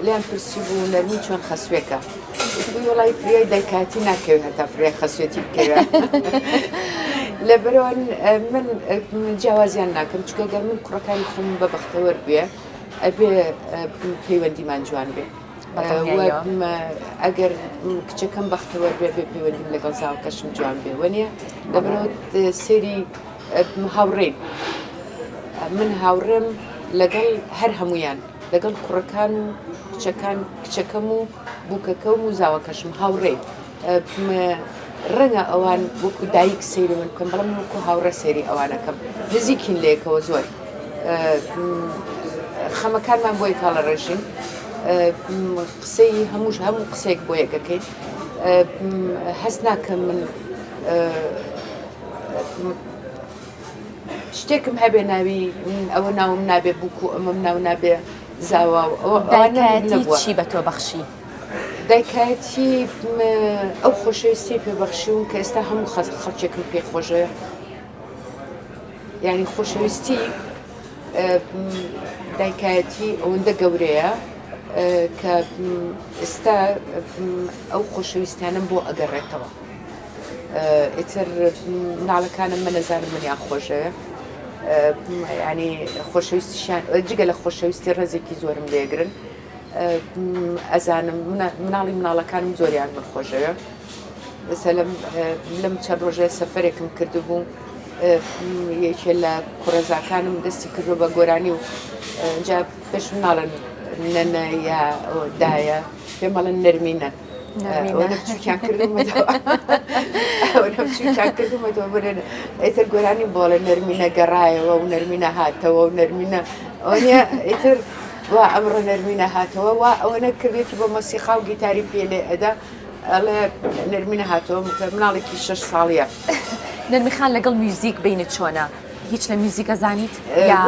لیان پرسی بوو نەرمی چۆن خەسوێکە وڵی فریای دایکاتی ناکەوێت هەتا فریای خەسوێتی بکەوێت لەبەرەوە من جیاوازیان ناکەم چکە گەر من کوڕەکانی خۆم بە بەختەوەر بێ ئەبێ پەیوەندیمان جوان بێ ئەگەر کچەکەم بەختەوەر بێ بێ پەیوەندیم لەگەڵ زاوکەشم جوان بێ وەنیە لەبەرەوە سێری هاوڕێین من هاوڕێم لەگەڵ هەر هەمویان لەگەڵ کوڕەکان و کچەکان کچەکەم و بووکەکەم و زاوەکەشم هاوڕێ. ڕەنگە ئەوان وەکو دایک سەیری من بکەن بەڵام من وەکو هاوڕێ سەیری ئەوانەکەم نزیکین لەیەکەوە زۆر خەمەکانمان بۆ یەک هەڵەڕێژین قسەی هەمووش هەموو قسەیەک بۆ یەکەکەین هەست ناکەم من شتێکم هەبێ ناوی ئەوە ناوم نابێ بووک و ئەمەم ناو نابێ زاوا و ئەوە دایکایەتی چی بە تۆ بەخشی؟ دایکایەتی ئەو خۆشەویستی پێ بەخشیوم کە ئێستا هەموو خەڵکێکم پێ خۆشە یعنی خۆشەویستی دایکایەتی ئەوەندە گەورەیە کە ئێستا ئەو خۆشەویستانم بۆ ئەگەڕێتەوە. ئیتر مناڵەکانم من ئەزانم منیان خۆشەوێ ینی خۆشەویستیشیان جگە لە خۆشەویستی ڕێزێکی زۆرم لێگرن ئەزانم مناڵی مناڵەکانم زۆریان من خۆشەوێ مەسەلەن لەم چەند ڕۆژە سەفەرێکم کردبوو یەکێ لە کوڕەزاکانم دەستی کردو بە گۆرانی و جا پێش مناڵن نەنە یا دایە پێمەڵن نەرمینە ئەوەنە بچووکیان کردومەتەوە ئەوەنە بچووکیان کردومەتەوە بڵێن ئیتر گۆرانی بۆڵێ نەرمینە گەڕایەوە و نەرمینە هاتەوە و نەرمینە ئەوەنە ئیتر وا ئەمڕۆ نەرمینە هاتەوە وا ئەوەنە کردێتی بۆ مۆسیقا و گیتاری پێ لێ ئەدا ئەڵێ نەرمینە هاتەوە مناڵێکی شەش ساڵیە. نەرمی خان لەگەڵ میوزیک بینت چۆنە؟ هیچ لە میوزیک ئەزانیت یا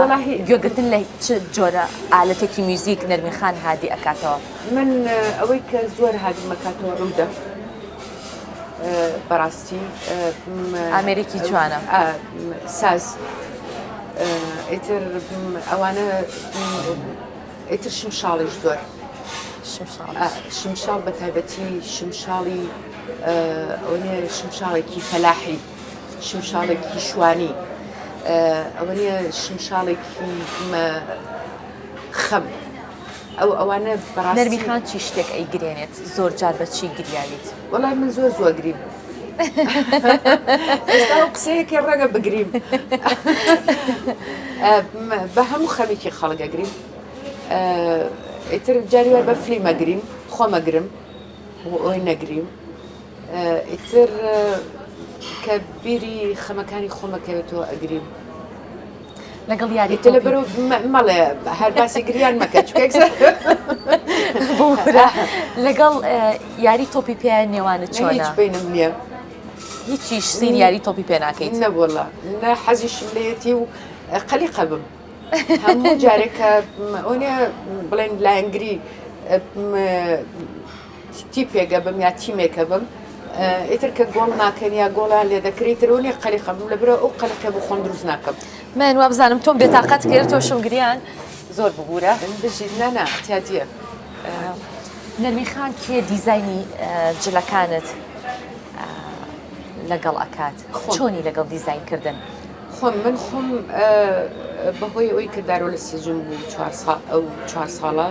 گوێگرتن لە چ جۆرە ئالەتێکی میوزیک نەرمین خان هادی ئەکاتەوە؟ من ئەوەی کە زۆر هادیم ئەکاتەوە عودە بەڕاستی ئامێرێکی جوانە ساز ئیتر ئەوانە ئیتر شمشاڵیش زۆر شمشاڵ بە تایبەتی شمشاڵی ئەوەنیە شمشاڵێکی فەلاحی شمشاڵێکی شوانی ئەوە نیە شمشاڵێکی خەم ئەو ئەوانە بەڕاستی نەرمی خان چی شتێک ئەیگرێنێت زۆر جار بە چی گریاویت؟ وەڵای من زۆر زووە گریم ئێستا ئەو قسەیەکە ڕەنگە بگریم بە هەموو خەمێکی خەڵک ئەگریم ئیتر جاری وای بە فلیم ئەگریم خۆم ئەگرم بۆ ئەوەی نەگریم ئیتر کە بیری خەمەکانی خۆمەکەوێتەوە ئەگریم لەگەڵ یاری تۆ لەبەر مەڵێ هەر باسی گریان مەکە لەگەڵ یاری تۆپی پێ نێوانت چۆنە هیچ بینم نییە هیچیش سیر یاری تۆپی پێ ناکەیت نەوەڵا نە حەزیشم لێتی و قەلیقە بم هەموو جارێکە ئەوە بڵێن لایەنگری تیپێک ئەبم یا تیمێک ئەبم ئیتر کە گۆڵ ناکەن یا گۆڵیان لێ دەکرێت تر نیە قەلیقە بم لەبەرئەوە ئەو قەلیقە بۆ خۆم دروست ناکەم. من وابزانم تۆم بێتاقەت کرد تۆشم گریان زۆر ببورە. بژیت نا نا اعتیادیە. نەرمی خان کێ دیزاینی جلەکانت لەگەڵ ئەکات چۆنی لەگەڵ دیزاین کردن؟ خۆم من خۆم بەهۆی ئەوەی کە دارۆ لە سجن بوو چوار ساڵ ئەو چوار ساڵە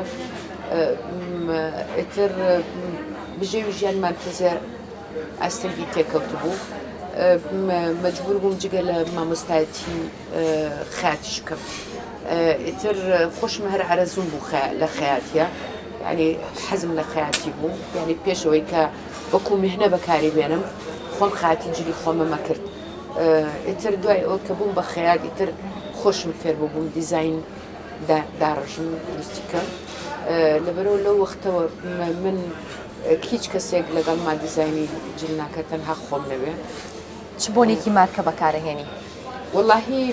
ئیتر بژێوی ژیانمان تەزێ ئاستەنگی تێکەوتبوو مەجبور بووم جگە لە مامۆستایەتی خەیاتیش بکەم ئیتر خۆشم هەر ئارەزووم بوو لە خەیاتیە یعنی حەزم لە خەیاتی بوو یعنی پێشەوەی کە وەکو مهنە بەکاری بێنم خۆم خاتی جلی خۆمەمە کرد ئیتر دوای ئەوە کە بووم بە خەیات ئیتر خۆشم فێر بووم دیزین داڕژم دروستی کەم لەبەرەوە لەو وەختەوە من هیچ کەسێک لەگەڵما دیزاینی جل ناکە تەنها خۆم نەوێ. چ بۆنێکی مارکە بەکارەهێنی؟ وەڵاهی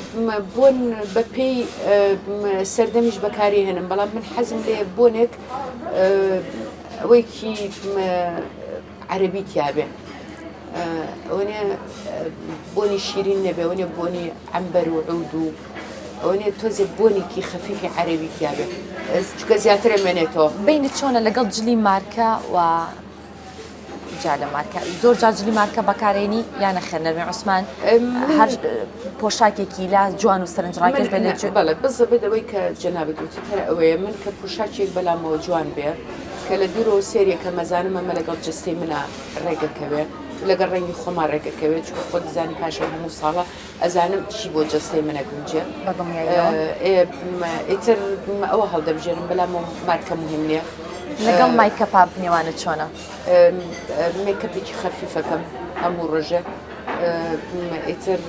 بۆن بەپێی سەردەمیش بەکاری هێنم بەڵام من حەزم لێ بۆنێک ئەوەیکی عەرەبی تیابێ ئەوەنێ بۆنی شیرین نەبێ ئەوەنێ بۆنی عەمبەر و عود و ئەوەنێ تۆزێ بۆنێکی خەفیفی عەرەبی تیابێ چونکە زیاتر ئەمێنێتەوە. بەینت چۆنە لەگەڵ جلی مارکە و جا لە مارکە زۆر جار جلی مارکە بەکارێنی یا نەخێر نەرمی عوسمان هەر پۆشاکێکی لا جوان و سەرنجڕاکێش بێ لە بەڵێ بزەبێت ئەوەی کە جەنابت وتت هەر ئەوەیە من کە پۆشاکێک بەلامەوە جوان بێ کە لە دوورەوە سێریەکەم ئەزانم ئەمە لەگەڵ جەستەی منا ڕێگەکەوێ لەگەڵ ڕەنگی خۆما ڕێگەکەوێت چونکە خۆت دەزانی پاشە هەموو ساڵە ئەزانم چی بۆ جەستەی منە گونجێ بەدڵنیاییەوە ئیتر ئەوە هەڵدەبژێرم بەلام مارکە مهم نییە. لەگەڵ مایکەپا نێوانت چۆنە؟ مێکەپێکی خەفیفەکەم. هەموو ڕۆژێک ئیتر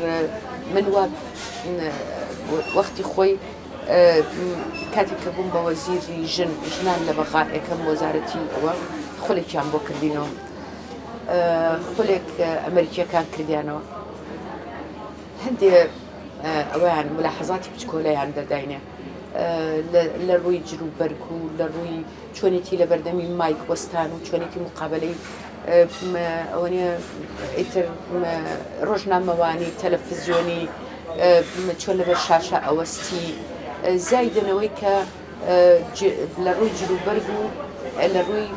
من وا وەختی خۆی کاتێک کە بووم بە وەزیری ژن ژنان لە بەغا یەکەم وەزارەتی ئەوە خولێکیان بۆ کردینەوە خولێک ئەمریکیەکان کردیانەوە هەندێ ئەویان ملاحەزاتی بچکۆلەیان دەداینێ لە ڕووی جل و بەرگ و لە ڕووی چۆنێتی لە بەردەمی مایک وەستان و چۆنێتی مقابلەی ئەوەنیە ئیتر ڕۆژنامەوانی تەلەفزیۆنی چۆن لەبەر شاشە ئەوەستی زایدەنەوەی کە لە ڕووی جلوبەرگ و لە ڕووی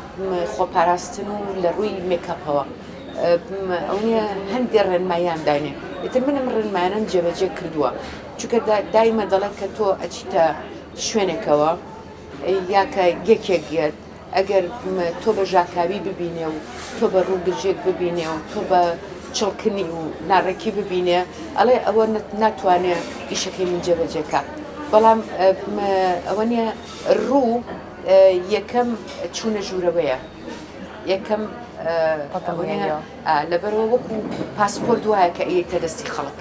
خۆپاراستن و لە ڕووی مێکاپەوە ئەوەنیە هەندێ ڕێنماییان داینێ ئیتر منم ڕێنمایانم جێبەجێ کردووە چونکە دایمە دەڵێت کە تۆ ئەچیتە شوێنێکەوە یا کە یەکێک یەت ئەگەر تۆ بە ژاکاوی ببینێ و تۆ بە ڕووگرژێک ببینێ و تۆ بە چڵکنی و ناڕێکی ببینێ ئەڵێ ئەوە ناتوانێ ئیشەکەی من جێبەجێکە بەڵام ئەوە نیە ڕوو یەکەم چوونە ژوورەوەیە یەکەم لەبەرەوە وەکو پاسپۆرت وایە کە ئەیتە دەستی خەڵک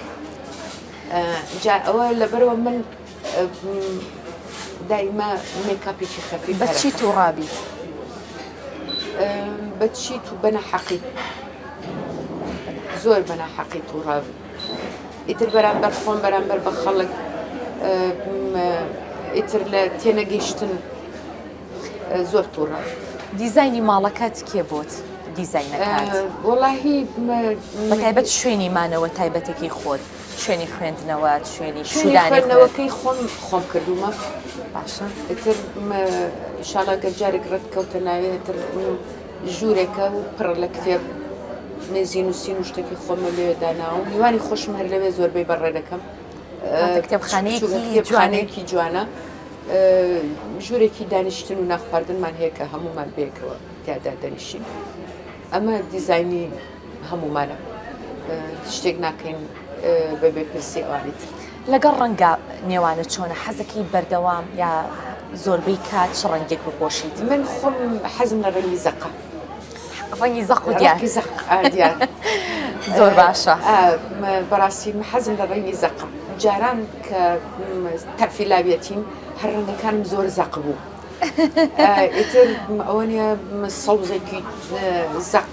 جا ئەوە لەبەرەوە من دایمە مێکاپێکی خەفیف بە چی تووڕابیت؟ بە چی تو بە ناحەقی زۆر بە ناحەقی تووڕاب ئیتر بەرامبەر خۆم بەرامبەر بە خەڵک ئیتر لە تێنەگەیشتن زۆر تووڕە. دیزاینی ماڵەکەت کێ بۆت دیزاینەکات؟ وەڵاهی بە تایبەت شوێنی مانەوە تایبەتەکەی خۆت شوێنی خوێندنەوەت شوێنی شوێنی خوێندنەوەکەی خۆم خۆم کردوومە باشە ئیتر ئیشاڵا گەر جارێک ڕەت کەوتە ناوێ ئیتر ژوورێکە و پڕە لە کتێب مێزی نووسین و شتێکی خۆمە لەوێ داناوە میوانی خۆشم هەر لەوێ زۆربەی بەڕێ دەکەم کتێبخانەیەکی جوانە ژوورێکی دانیشتن و ناخواردنمان هەیە کە هەمومان بێکەوە تیادا دەنیشین ئەمە دیزایانی هەمومانە شتێک ناکەین بەبێ پرسی ئەوانی تر. لەگەڵ ڕەنگە نێوانە چۆنە حەزەکەی بەردەوام یا زۆربەی کات چ ڕەنگێک بپۆشیت؟ من خۆم حەزم لە ڕەنگی زەقە. ڕەنگی زەق و دیار. ڕەنگی زەق دیار. زۆر باشە. بەڕاستی حەزم لە ڕەنگی زەقە. جاران کە تەرفی لاویەتیم هەر ڕەنگەکانم زۆر زەق بوو. ئیتر ئەوە نییە سەوزێکی زەق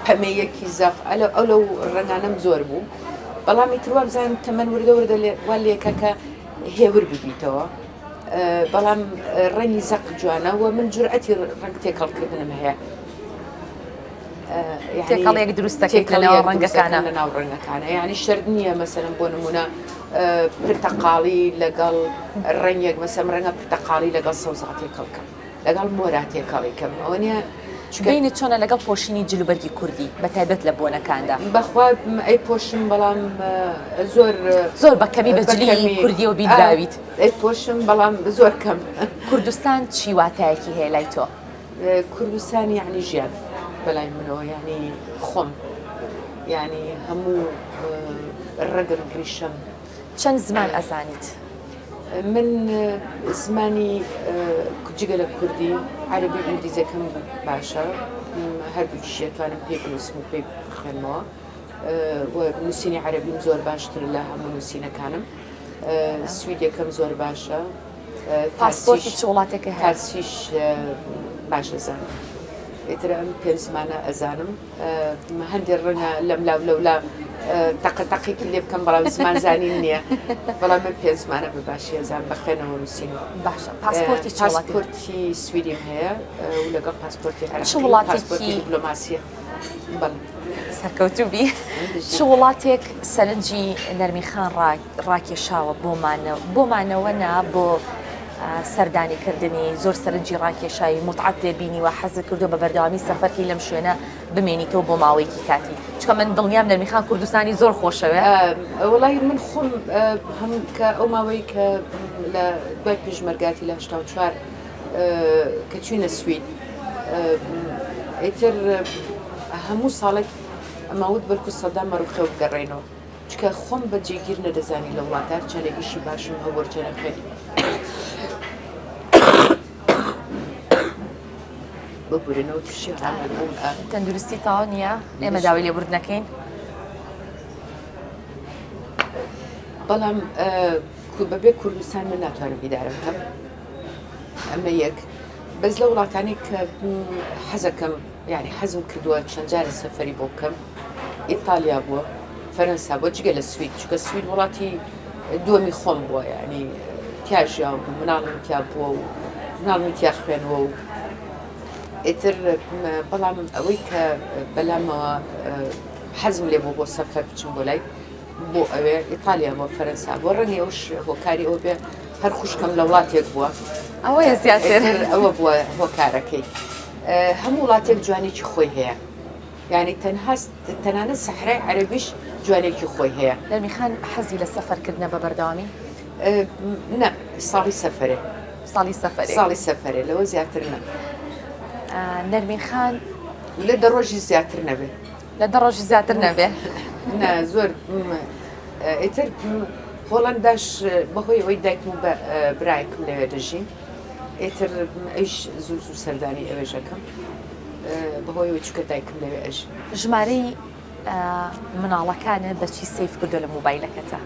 پەمەیەکی زەق ئەلە ئەو لەو ڕەنگانەم زۆر بوو. بەڵام ئیتر وابزانم تەمەن وردە وردە وا لێکە کە هێور ببیتەوە. بەڵام ڕەنگی زەق جوانە و من جورئەتی ڕەنگ تێکەڵکردنم هەیە. تێکەڵێک دروست دەکەیت لە ناو ڕەنگەکانە لە ناو ڕەنگەکانە یعنی شەرت نییە مەسەلەن بۆ نمونە پرتەقاڵی لەگەڵ ڕەنگێک مەسەم ڕەنگە پرتەقاڵی لەگەڵ سەوزا تێکەڵکەم لەگەڵ مۆرا تێکەڵی کەم ئەوە نییە بینت چۆنە لەگەڵ پۆشینی جلوبەرگی کوردی بە تایبەت لە بۆنەکاندا؟ بەخوا ئەی پۆشم بەڵام زۆر زۆر بە کەمی بە جلی کوردیەوە بینراویت. ئەی پۆشم بەڵام زۆر کەم. کوردستان چی واتایەکی هەیە لای تۆ؟ کوردستان یعنی ژیان بەلای منەوە یعنی خۆم یعنی هەموو ڕەگم ڕیشەم. چەند زمان ئەزانیت؟ من زمانی جگە لە کوردی عەرەبی ئینگلیزیەکەم باشە هەردووکیشی ئەتوانم پێی بنووسم و پێی بخوێنمەوە و نووسینی عەرەبیم زۆر باشتر لە هەموو نووسینەکانم سویدیەکەم زۆر باشە پاسپۆرتی چ وڵاتێکە هەیە؟ فارسیش باش ئەزانم ئیتر ئەم پێنج زمانە ئەزانم هەندێک ڕەنگە لەملا و لەولا تەقە تەقێکی لێ بکەم بەڵام زمان زانین نییە بەڵام من پێنج زمانە بە باشی ئەزانم بە خوێنەوە نووسینەوە باشە پاسپۆرتی چ وڵاتێک؟ پاسپۆرتی سویدیم هەیە و لەگەڵ پاسپۆرتی چ عێراقی وڵاتێکی پاسپۆرتی دیپلۆماسیە بەڵێ سەرکەوتوو بی چ وڵاتێک سەرنجی نەرمی خان ڕاکێشاوە بۆ مانەوە بۆ مانەوە نا بۆ سەردانی کردنی زۆر سەرنجی ڕاکێشاوی متعەت لێ بینیوە حەزت کردووە بە بەردەوامی سەفەرکەی لەم شوێنە بمێنیتەوە بۆ ماوەیەکی کاتی چونکە من دڵنیام نەرمی خان کوردستانی زۆر خۆشەوێ. وەڵی من خۆم هەم کە ئەو ماوەی کە لە دوای پێشمەرگاتی لە 84 کە چوینە سوید ئیتر هەموو ساڵێک ئەماوت بەلکو سەدام مەڕوخێو بگەڕێنەوە چونکە خۆم بە جێگیر نەدەزانی لە وڵاتە هەرچەندە ئیشی باشم هەبوو هەرچەندە خوێن. ببورنەوە تووشی ڕامان بووم. تەندروستی تەواو نییە ئێمە داوای لێبوردنەکەین. بەڵام بەبێ کوردستان من ناتوانم ئیدارە بکەم ئەمە یەک بەس لە وڵاتانی کە حەزەکەم یعنی حەزم کردووە چەند جارە سەفەری بۆ بکەم ئیتالیا بووە فەرەنسا بۆ جگە لە سوید چونکە سوید وڵاتی دووەمی خۆم بووە یعنی تیا ژیاوم مناڵم تیا بووە و مناڵمی تیا خوێنوە و ئیتر بەڵام ئەوەی کە بەلامەوە حەزم لێ بوو بۆ سەفەر بچم بۆ لای بۆ ئەوێ ئیتالیا بۆ فەرەنسا بۆ ڕەنگە ئەوش هۆکاری ئەوە بێ هەر خوشکم لە وڵاتێک بووە ئەوەیە زیاتر ئەوە بووە هۆکارەکەی هەموو وڵاتێک جوانێکی خۆی هەیە یانی تەنها تەنانەت سەحرای عەرەبیش جوانێکی خۆی هەیە. نەرمین خان حەزی لە سەفەر کردنە بە بەردەوامی؟ نا ساڵی سەفەرێ. ساڵی سەفەرێ. ساڵی سەفەرێ لەوە زیاتر نا. نەرمین خان لە دە ڕۆژی زیاتر نەبێ. لە دە ڕۆژی زیاتر نەبێ. نا زۆر ئیتر هۆڵەنداش بەهۆی ئەوەی دایکم و برایەکم لەوێ دەژین ئیتر ئەویش زوو زوو سەردانی ئەوێش ئەکەم. بەهۆیەوە چونکە دایکم لەوێ ئەژی. ژمارەی مناڵەکانت بە چی save کردوە لە مۆبایلەکەتا؟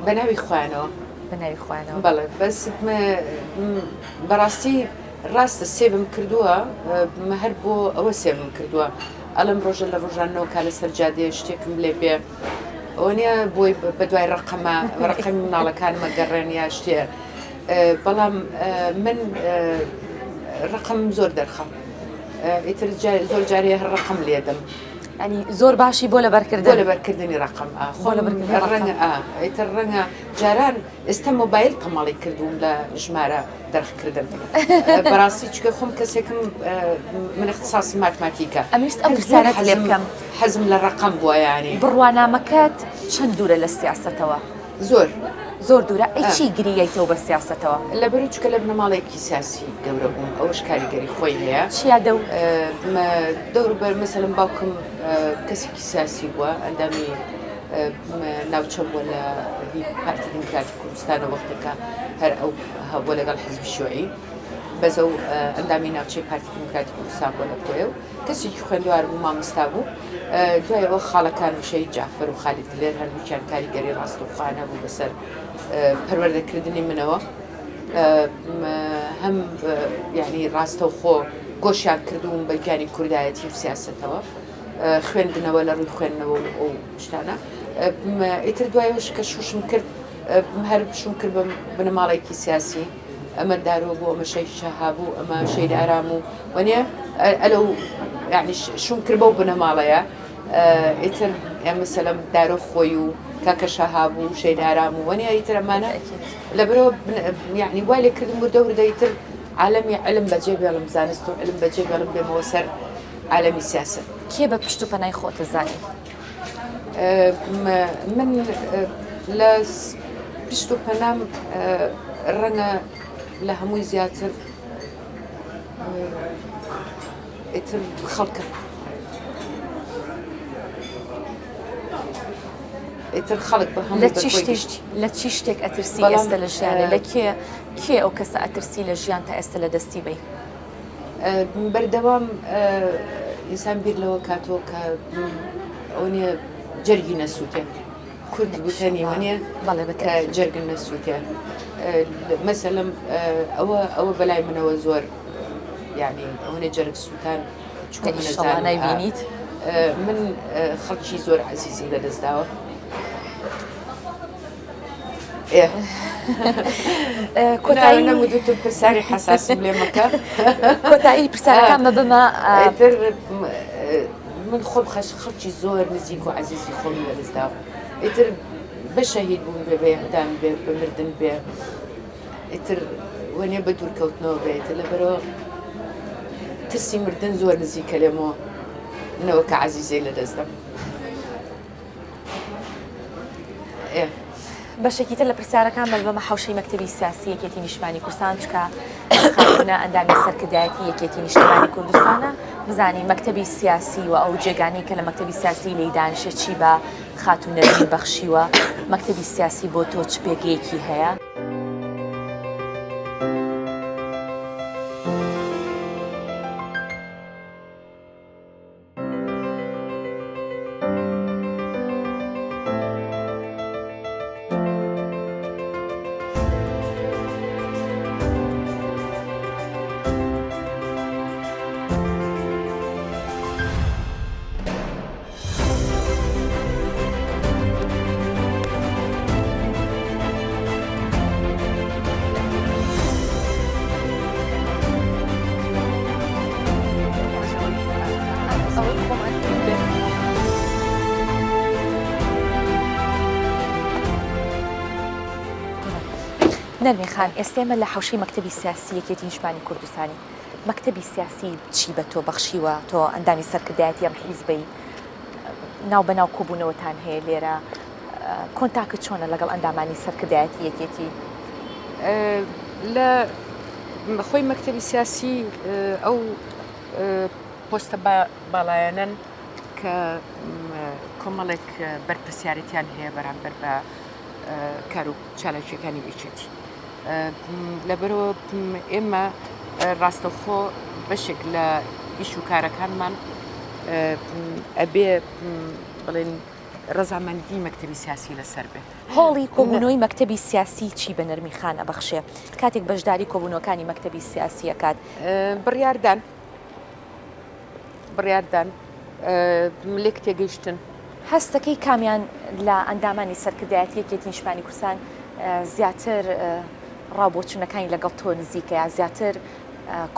بە ناوی خۆیانەوە. بە ناوی خۆیانەوە. بەڵێ بەس بەڕاستی ڕاستە save م کردووە هەر بۆ ئەوە save م کردووە ئەڵم ڕۆژە لە ڕۆژانەوە کا لەسەر جادەیە شتێکم لێ بێ ئەوە نییە بۆی بەدوای ڕقەمە ڕقەمی مناڵەکانمە گەڕێن یا شتێ بەڵام من ڕقم زۆر دەرخە ئیتر زۆر جارێ هەر ڕقم لێدەم ینی زۆر باشی بۆ لەبەرکردن بۆ لەبەرکردنی ڕقم خۆ ڕەنگە ئیتر ڕەنگە جاران ئێستا مۆبایل تەمەڵی کردووم لە ژمارە دەرخکردن بەڕاستی چکە خۆم کەسێکم من اختصاصی ماتماتیکە ئەمویست ئەم پرسیارەت لێ بکەم حەزم لە ڕقم بووە ینی بڕوانامەکەت چەند دوورە لە سیاسەتەوە زۆر. زۆر دوورە ئەی چی گریەیتەوە بە سیاسەتەوە؟ لەبەرو چونکە لە بنەماڵەیەکی سیاسی گەورە بووم ئەوەش کاریگەری خۆی هەیە. چیا دەو؟ دەوروبەر مەسەلەن باوکم کەسێکی سیاسی بووە ئەندامی ناوچە بووە لە پارتی دیموکراتی کوردستانە وەختێکە هەر ئەو هەبووە لەگەڵ حزبی شیوعی بەس ئەو ئەندامی ناوچەی پارتی دیموکراتی کوردستان بووە لە کۆیە و کەسێکی خوێندوار بوو مامۆستا بوو دوای ئەوە خاڵەکانم شەهید جەعفەر و خالید دلێر هەردووکیان کاریگەری ڕاستەوخۆیان هەبوو بەسەر پەروەردەکردنی منەوە هەم یعنی ڕاستەوخۆ گۆشیان کردووم بە گیانی کوردایەتی و سیاستەوە خوێندنەوە لە ڕووی خوێندنەوە و ئەو شتانە ئیتر دوایەوەش کە شوشم کرد هەر شوم کرد بە بنەماڵێکی سیاسی ئەمە دارۆ بوو ئەمە شەهید شەها بوو ئەمە شەهید ئارام و وەنیە ئەلەو یعنی شوم کرد بەو بنەماڵەیە ئیتر مەسەلەن دارۆ خۆی و کاکە شەها بوو شەهید ئارام و وەنیە ئیتر ئەمانە لەبەرەوە یعنی وای لێ کردم وردە وردە ئیتر عالەمی علم بەجێ بێڵم زانست و علم بەجێ بێڵم بێمەوە سەر عالەمی سیاسەت. کێ بە پشت و پەنای خۆتە زانی؟ من لە پشت و پەنام ڕەنگە لە هەمووی زیاتر ئیتر خەڵکە ئیتر خەڵک بە هەموو لە چی شتێک لە چی شتێک ئەترسی ئێستا لە ژیانە لە کێ کێ ئەو کەسە ئەترسی لە ژیان تا ئێستا لە دەستی بی بەردەوام ئینسان بیر لەوە کاتەوە کە ئەوە نییە جەرگی نەسووتێ کورد گوتەنی وە نییە بەڵێ بە کە جەرگن نەسووتێ مەسەلم ئەوە ئەوە بەلای منەوە زۆر یعنی ئەوە نییە جەرگ سووتان چونکە من ئیشەڵا نایبینیت من خەڵکی زۆر عەزیزم لەدەستداوە کۆتایی نەمودوتم پرسیاری حەساسم لێ مەکە کۆتایی پرسیارەکان مە بمە ئیتر من خۆم خەش خەڵکی زۆر نزیک و عەزیزی خۆم لەدەستدا ئیتر بە شەهید بوون بێ بە ئیعدام بێ بە مردن بێ ئیتر وەنێ بە دوورکەوتنەوە بێ ئیتر لەبەرەوە ترسی مردن زۆر نزیکە لێمەوە نەوەکە عەزیزەی لەدەستدەم. بەشێکی تر لە پرسیارەکان بەس بەمە حوشەی مەکتەبی سیاسی یەکێتی نیشتمانی کوردستان چکە خاتونە ئەندامی سەرکردایەتی یەکێتی نیشتمانی کوردستانە بزانی مەکتەبی سیاسی و ئەو جێگانی کە لە مەکتەبی سیاسی لی دانیشێ چی بە خاتوو نەرمین بەخشیوە مەکتەبی سیاسی بۆ تۆ چ پێگەیەکی هەیە؟ نەرمین خان ئێستا ئێمە لە حەوشەی مەکتەبی سیاسی یەکێتی نیشتمانی کوردستانی مەکتەبی سیاسی چی بە تۆ بەخشیوە تۆ ئەندامی سەرکردایەتی ئەم حیزبەی ناو بەناو کۆبوونەوەتان هەیە لێرە کۆنتاکت چۆنە لەگەڵ ئەندامانی سەرکردایەتی یەکێتی؟ لە خۆی مەکتەبی سیاسی ئەو پۆستە باڵایانەن کە کۆمەڵێک بەرپرسیارەتیان هەیە بەرامبەر بە کار و چالاکیەکانی یەکێتی لەبەرەوە ئێمە ڕاستەوخۆ بەشێک لە ئیش و کارەکانمان ئەبێ بڵێن ڕەزامەندی مەکتەبی سیاسی لەسەر بێ. هۆڵی کۆبوونەوەی مەکتەبی سیاسی چی بە نەرمی خان ئەبەخشێ کاتێک بەشداری کۆبوونەوەکانی مەکتەبی سیاسی ئەکات؟ بڕیاردان بڕیاردان لێک تێگەیشتن. هەستەکەی کامیان لە ئەندامانی سەرکردایەتی یەکێتی نیشتمانی کوردستان زیاتر ڕاوبۆچوونەکانی لەگەڵ تۆ نزیکە یا زیاتر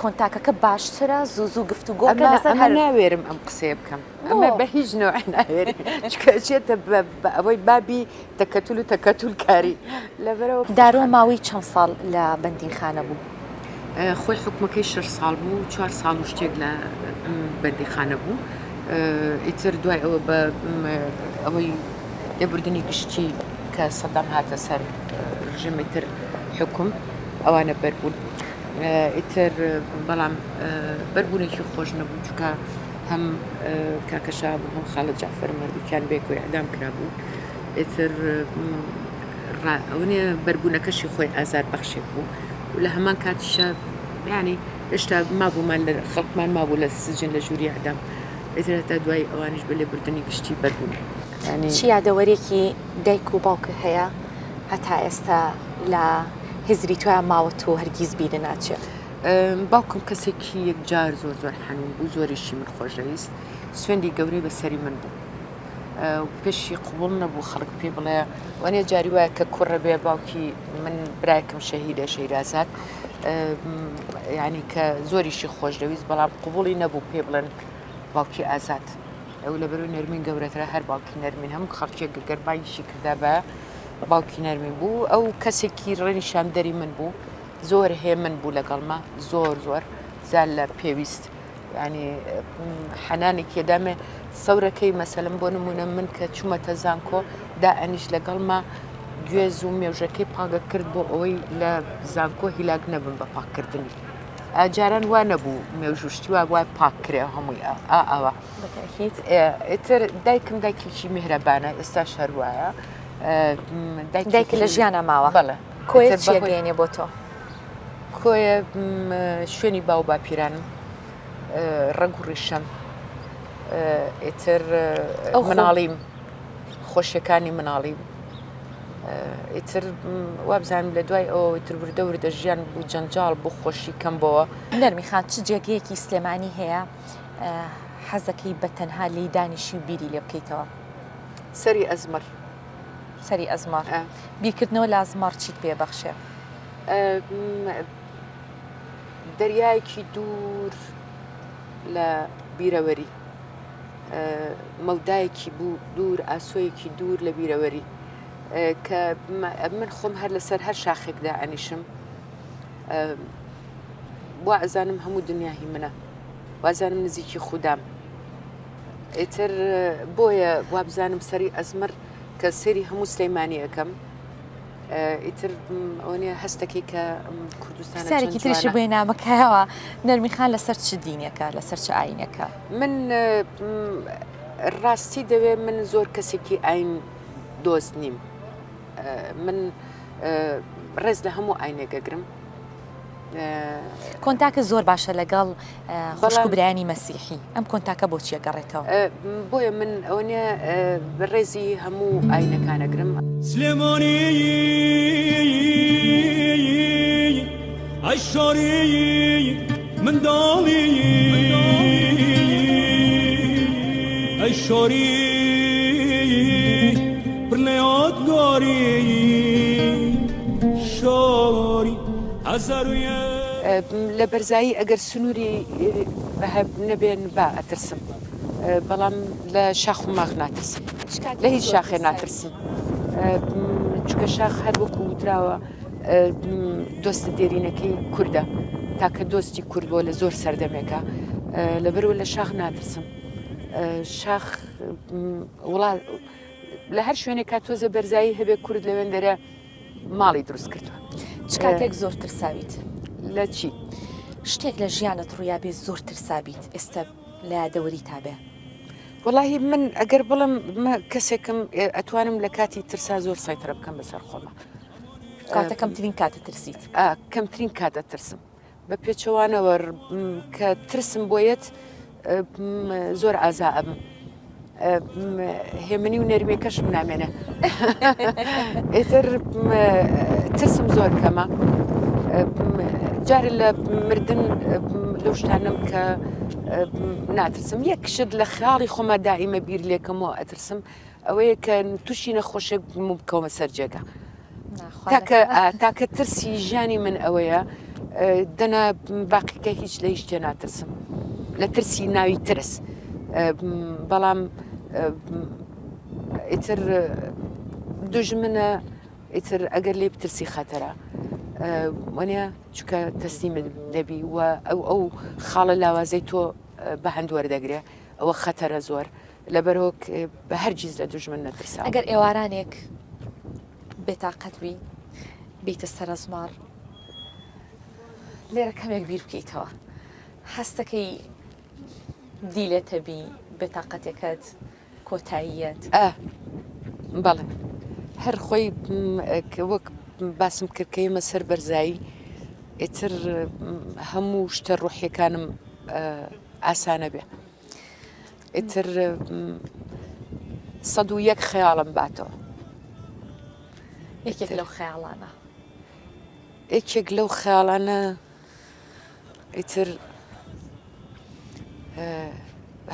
کۆنتاکەکە باشترە زوو زوو گفتوگۆکە لەسەر ئەمە ناوێرم ئەم قسەیە بکەم ئەمە بە هیچ نەوع ناوێرم چونکە ئەچێتە بە ئەوەی بابی تەکەتول و تەکەتول کاری لەبەرەوە. دارۆ ماوەی چەند ساڵ لە بەندینخانە بوو؟ خۆی حوکمەکەی شەش ساڵ بوو، چوار ساڵ و شتێک لە بەندیخانە بوو. ئیتر دوای ئەوە بە ئەوەی لێبوردنی گشتی کە سەدام هاتە سەر ڕژێمی تر حوکم ئەوانە بەربوون. ئیتر بەڵام بەربوونێکی خۆش نەبوو چونکە هەم کاکە شەهاب و هەم خاڵە جەعفەرم هەردووکیان بەیەکەوە ئیعدام کرابوون. ئیتر ئەوەنیە بەربوونەکەشی خۆی ئازار بەخشێک بوو و لە هەمان کاتیشا یانی هێشتا مابوومان لە خەڵکمان مابوو لە سجن لە ژووری ئیعدام ئیتر هەتا دوای ئەوانیش بە لێبوردنی گشتی بەربوون یانی. چ یادەوەریەکی دایک و باوکت هەیە هەتا ئێستا لە هزری تۆیا ماوەت و هەرگیز بیرت ناچێ؟ باوکم کەسێکی یەکجار زۆر زۆر حەنوون بوو زۆریشی من خۆشدەویست سوێندی گەورەی بە سەری من بوو پێشی قبوڵ نەبوو خەڵک پێی بڵێ وانە جاری وایە کە کوڕە بێ باوکی من برایکم شەهیدە شەیرازاد ینی کە زۆریشی خۆش دەویست بەڵام قوبولی نەبوو پێ بڵێن باوکی ئازاد ئەو لە بەرو نەرمین گەورەترە هەر باوکی نەرمین هەموو خەڵکێک گەر بانگیشی کردا بە باوکی نەرمین بوو ئەو کەسێکی ڕێنیشاندەری من بوو زۆر هێمن بوو لەگەڵما زۆر زۆر زیاد لە پێویست یانی حەنانێکی ئەدامێ سەورەکەی مەسەلم بۆ نمونە من کە چوومەتە زانکۆ دا ئەنیش لەگەڵما گوێز و مێوژەکەی پاگە کرد بۆ ئەوەی لە زانکۆ هیلاک نەبم بە پاککردنی جاران وا نەبوو مێژوشتی وا وای پاک کرێ هەمووی ئاوا ئیتر دایکم دایکێکی میهرەبانە ئێستا شەروایە دایک لە ژیانە ماوە بەڵێ کۆیە چیە گەیەنێ بۆ تۆ؟ کۆیە شوێنی باو باپیرانم ڕەگ و ڕیشەم ئیتر ئەو مناڵیم خۆشیەکانی مناڵیم ئیتر وابزانم لە دوای ئەوە ئیتر وردە وردە ژیان بوو جەنجاڵ بوو خۆشی کەم بۆوە. نەرمی خان چ جێگەیەکی سلێمانی هەیە حەزەکەی بە تەنها لێی دانیشی و بیری لێ بکەیتەوە؟ سەری ئەزمەڕ. سەری ئەزمەڕ. بیرکردنەوە لە ئەزمەڕ چیت پێ بەخشێ؟ دەریایەکی دوور لە بیرەوەری مەودایەکی بوو دوور ئاسۆیەکی دوور لە بیرەوەری کە من خۆم هەر لەسەر هەر شاخێکدا ئەنیشم وا ئەزانم هەموو دنیا هی منە وازانم نزیکی خودام ئیتر بۆیە وابزانم سەری ئەزمەر کە سەیری هەموو سلەیمانی ئەەکەم ئیتر ئەوەنیە هەستەکەی کە کوردستان پرسیارێکی تریشی بۆ نامەکایەوە نەرمی خان لەسەر چ دینێکە لەسەر چ ئاینێکە من ڕاستی دەوێ من زۆر کەسێکی ئاین دۆست نیم من ڕێز لە هەموو ئاینێکەگرم کۆنتاکە زۆر باشە لەگەڵ خوشک و برایانی مەسیحی ئەم کۆنتاکە بۆ چیە گەڕێتەوە؟ بۆیە من ئەوە نیە ڕێزی هەموو ئاینەکانەگرم. سلێمانی ئەی شاری منداڵی ئەی شاری پڕ لە یادگاری شاری لە بەرزایی ئەگەر سنووری نەبێن با ئەترسم بەڵام لە شاخ و ماخ ناترسم لە هیچ شاخێ ناترسم چونکە شاخ هەر وەکو وتراوە. دۆستە دێرینەکەی کوردە تاکە دۆستی کورد بۆ لە زۆر سەردەمێکە لەبەرەوە لە شاخ ناترسم شاخ وڵات لە هەر شوێنێکا تۆزە بەرزایی هەبێ کورد لەوێن دەرە ماڵی دروست کردووە. چ کاتێک زۆر ترساویت؟ لە چی؟ شتێک لە ژیانت ڕوویابێ زۆر ترسابیت ئێستا لە یادەوەریتا بێ؟ وەڵاهی من ئەگەر بڵێم کەسێکم ئەتوانم لە کاتی ترسا زۆر سەیتەرە بکەم بەسەر خۆما. کاتە کەمترین کاتە ترسیت؟ کەمترین کاتە ترسم. بە پێچەوانەوە کە ترسم بۆیەت زۆر ئازا ئەبم هێمنی و نەرمێکەشم نامێنێ ئیتر ترسم زۆر کەمە جارێ لە مردن لەو شتانم کە ناترسم یەک شت لە خیاڵی خۆمە دائیمە بیر لێکەمەوە ئەترسم ئەوەیە کە تووشی نەخۆشێک بم و بکەومە سەر جێگا. تاکە تاکە ترسی ژیانی من ئەوەیە دەنا باقیکە هیچ لە هیچ تێ ناترسم لە ترسی ناوی ترس بەڵام ئیتر دوژمنە ئیتر ئەگەر لێ بترسی خەتەرە وەنیە چکە تەسلیمت دەبی و ئەو ئەو خاڵە لاوازەی تۆ بە هەند وەردەگرێ ئەوە خەتەرە زۆر لەبەرئەوە بە هەرگیز لە دوژمن نەترساوم. ئەگەر ئێوارانێک بێتاقەت بی بیتە سەرەزمار لێرە کەمێک بیر بکەیتەوە هەستەکەی دیلێتە بی بێتاقەتێکەت کۆتاییەت ئا بەڵێ هەر خۆی وەک باسم کرد کە ئێمە سەر بەرزایی ئیتر هەموو شتە ڕۆحیەکانم ئاسانە بێ. ئیتر 101 خەیاڵم باتەوە. یەکێک لەو خەیاڵانە. یەکێک لەو خەیاڵانە ئیتر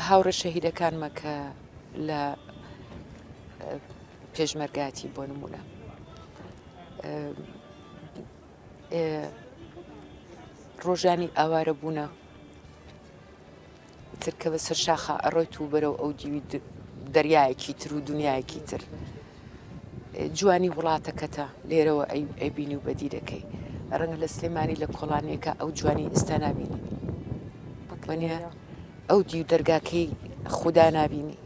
هاوڕێ شەهیدەکانمە کە لە پێشمەرگاتی بۆ نمونە. ڕۆژانی ئاوارە بوونە. تر کە بەسەر شاخا ئەڕۆیت و بەرەو ئەو دیوی دەریایەکی تر و دنیایەکی تر جوانی وڵاتەکەتە لێرەوە ئەیبینی و بەدی دەکەی ڕەنگە لە سلێمانی لە کۆڵانێکە ئەو جوانی ئێستا نابینی وەنیە ئەو دیو دەرگاکەی خودا نابینی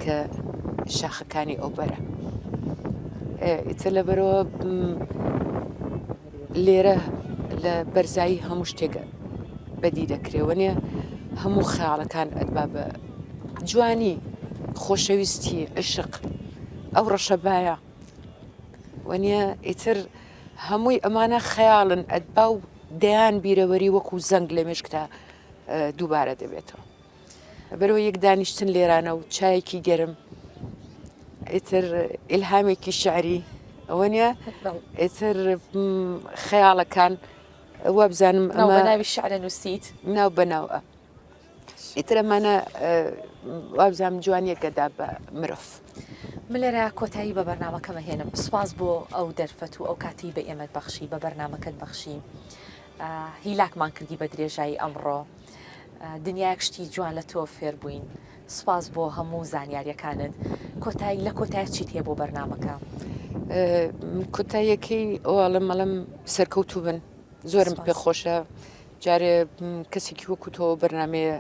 کە شاخەکانی ئەو بەرە ئیتر لەبەرەوە لێرە لە بەرزایی هەموو شتێک بەدی دەکرێ وەنیە هەموو خەیاڵەکان ئەتبا بە جوانی خۆشەویستی عشق ئەو ڕەشەبایە وەنیە ئیتر هەمووی ئەمانە خەیاڵن ئەتبا و دەیان بیرەوەری وەکو زەنگ لە مێشکتا دووبارە دەبێتەوە. بەرەوە یەک دانیشتن لێرانە و چایەکی گەرم ئیتر ئیلهامێکی شعری ئەوە نیە ئیتر خەیاڵەکان وابزانم ئەمە ناوی شعرە نووسیت ناو بەناو ئیتر ئەمانە وابزانم جوانیەکەدا بە مرۆڤ. من لێرە کۆتایی بە بەرنامەکەمە هێنم سوپاس بۆ ئەو دەرفەت و ئەو کاتی بە ئێمەت بەخشی بە بەرنامەکەت بەخشی هیلاکمان کردی بە درێژایی ئەمڕۆ دنیایەک شتی جوان لە تۆ فێر بووین سوپاس بۆ هەموو زانیاریەکانت کۆتایی لە کۆتای چیت هەیە بۆ بەرنمەکە کۆتاییەکەی ئەوڵم ئەڵم سەرکەوتوو بن زۆرم پێخۆشە جارێ کەسێکی وەکو تۆ بەرنمەیە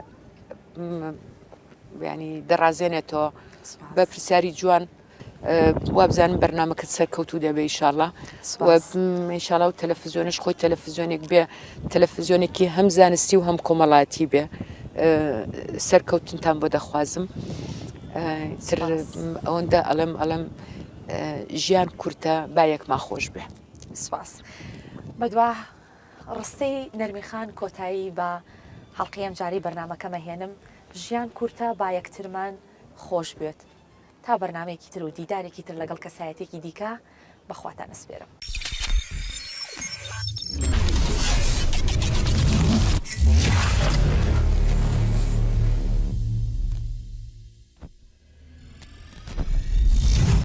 ینی دەڕازێنێتەوە بە پرسیاری جوان وابزانم بەرنامەکەت سەرکەوتوو دەبێ ئیشاڵا ئیشاڵا و تەلەفزیۆنش خۆی تەلەفزیۆنێک بێ تەلەفزیۆنێکی هەم زانستی و هەم کۆمەڵاتی بێ سەرکەوتنتان بۆ دەخوازم ئەوەندە ئەڵێم ئەڵێم ژیان کورتە با یەکمان خۆش بێ سپاس بەدوا ڕستەی نەرمیخان کۆتایی بە حەڵقەی ئەمجارەی بەرنامەکەمە هێنم ژیان کورتە با یەکترمان خۆش بوێت تا بەرنامەیەکی تر و دیدارێکی تر لەگەڵ کەسایەتیەکی دیکە بە خواتان ئەسپێرم.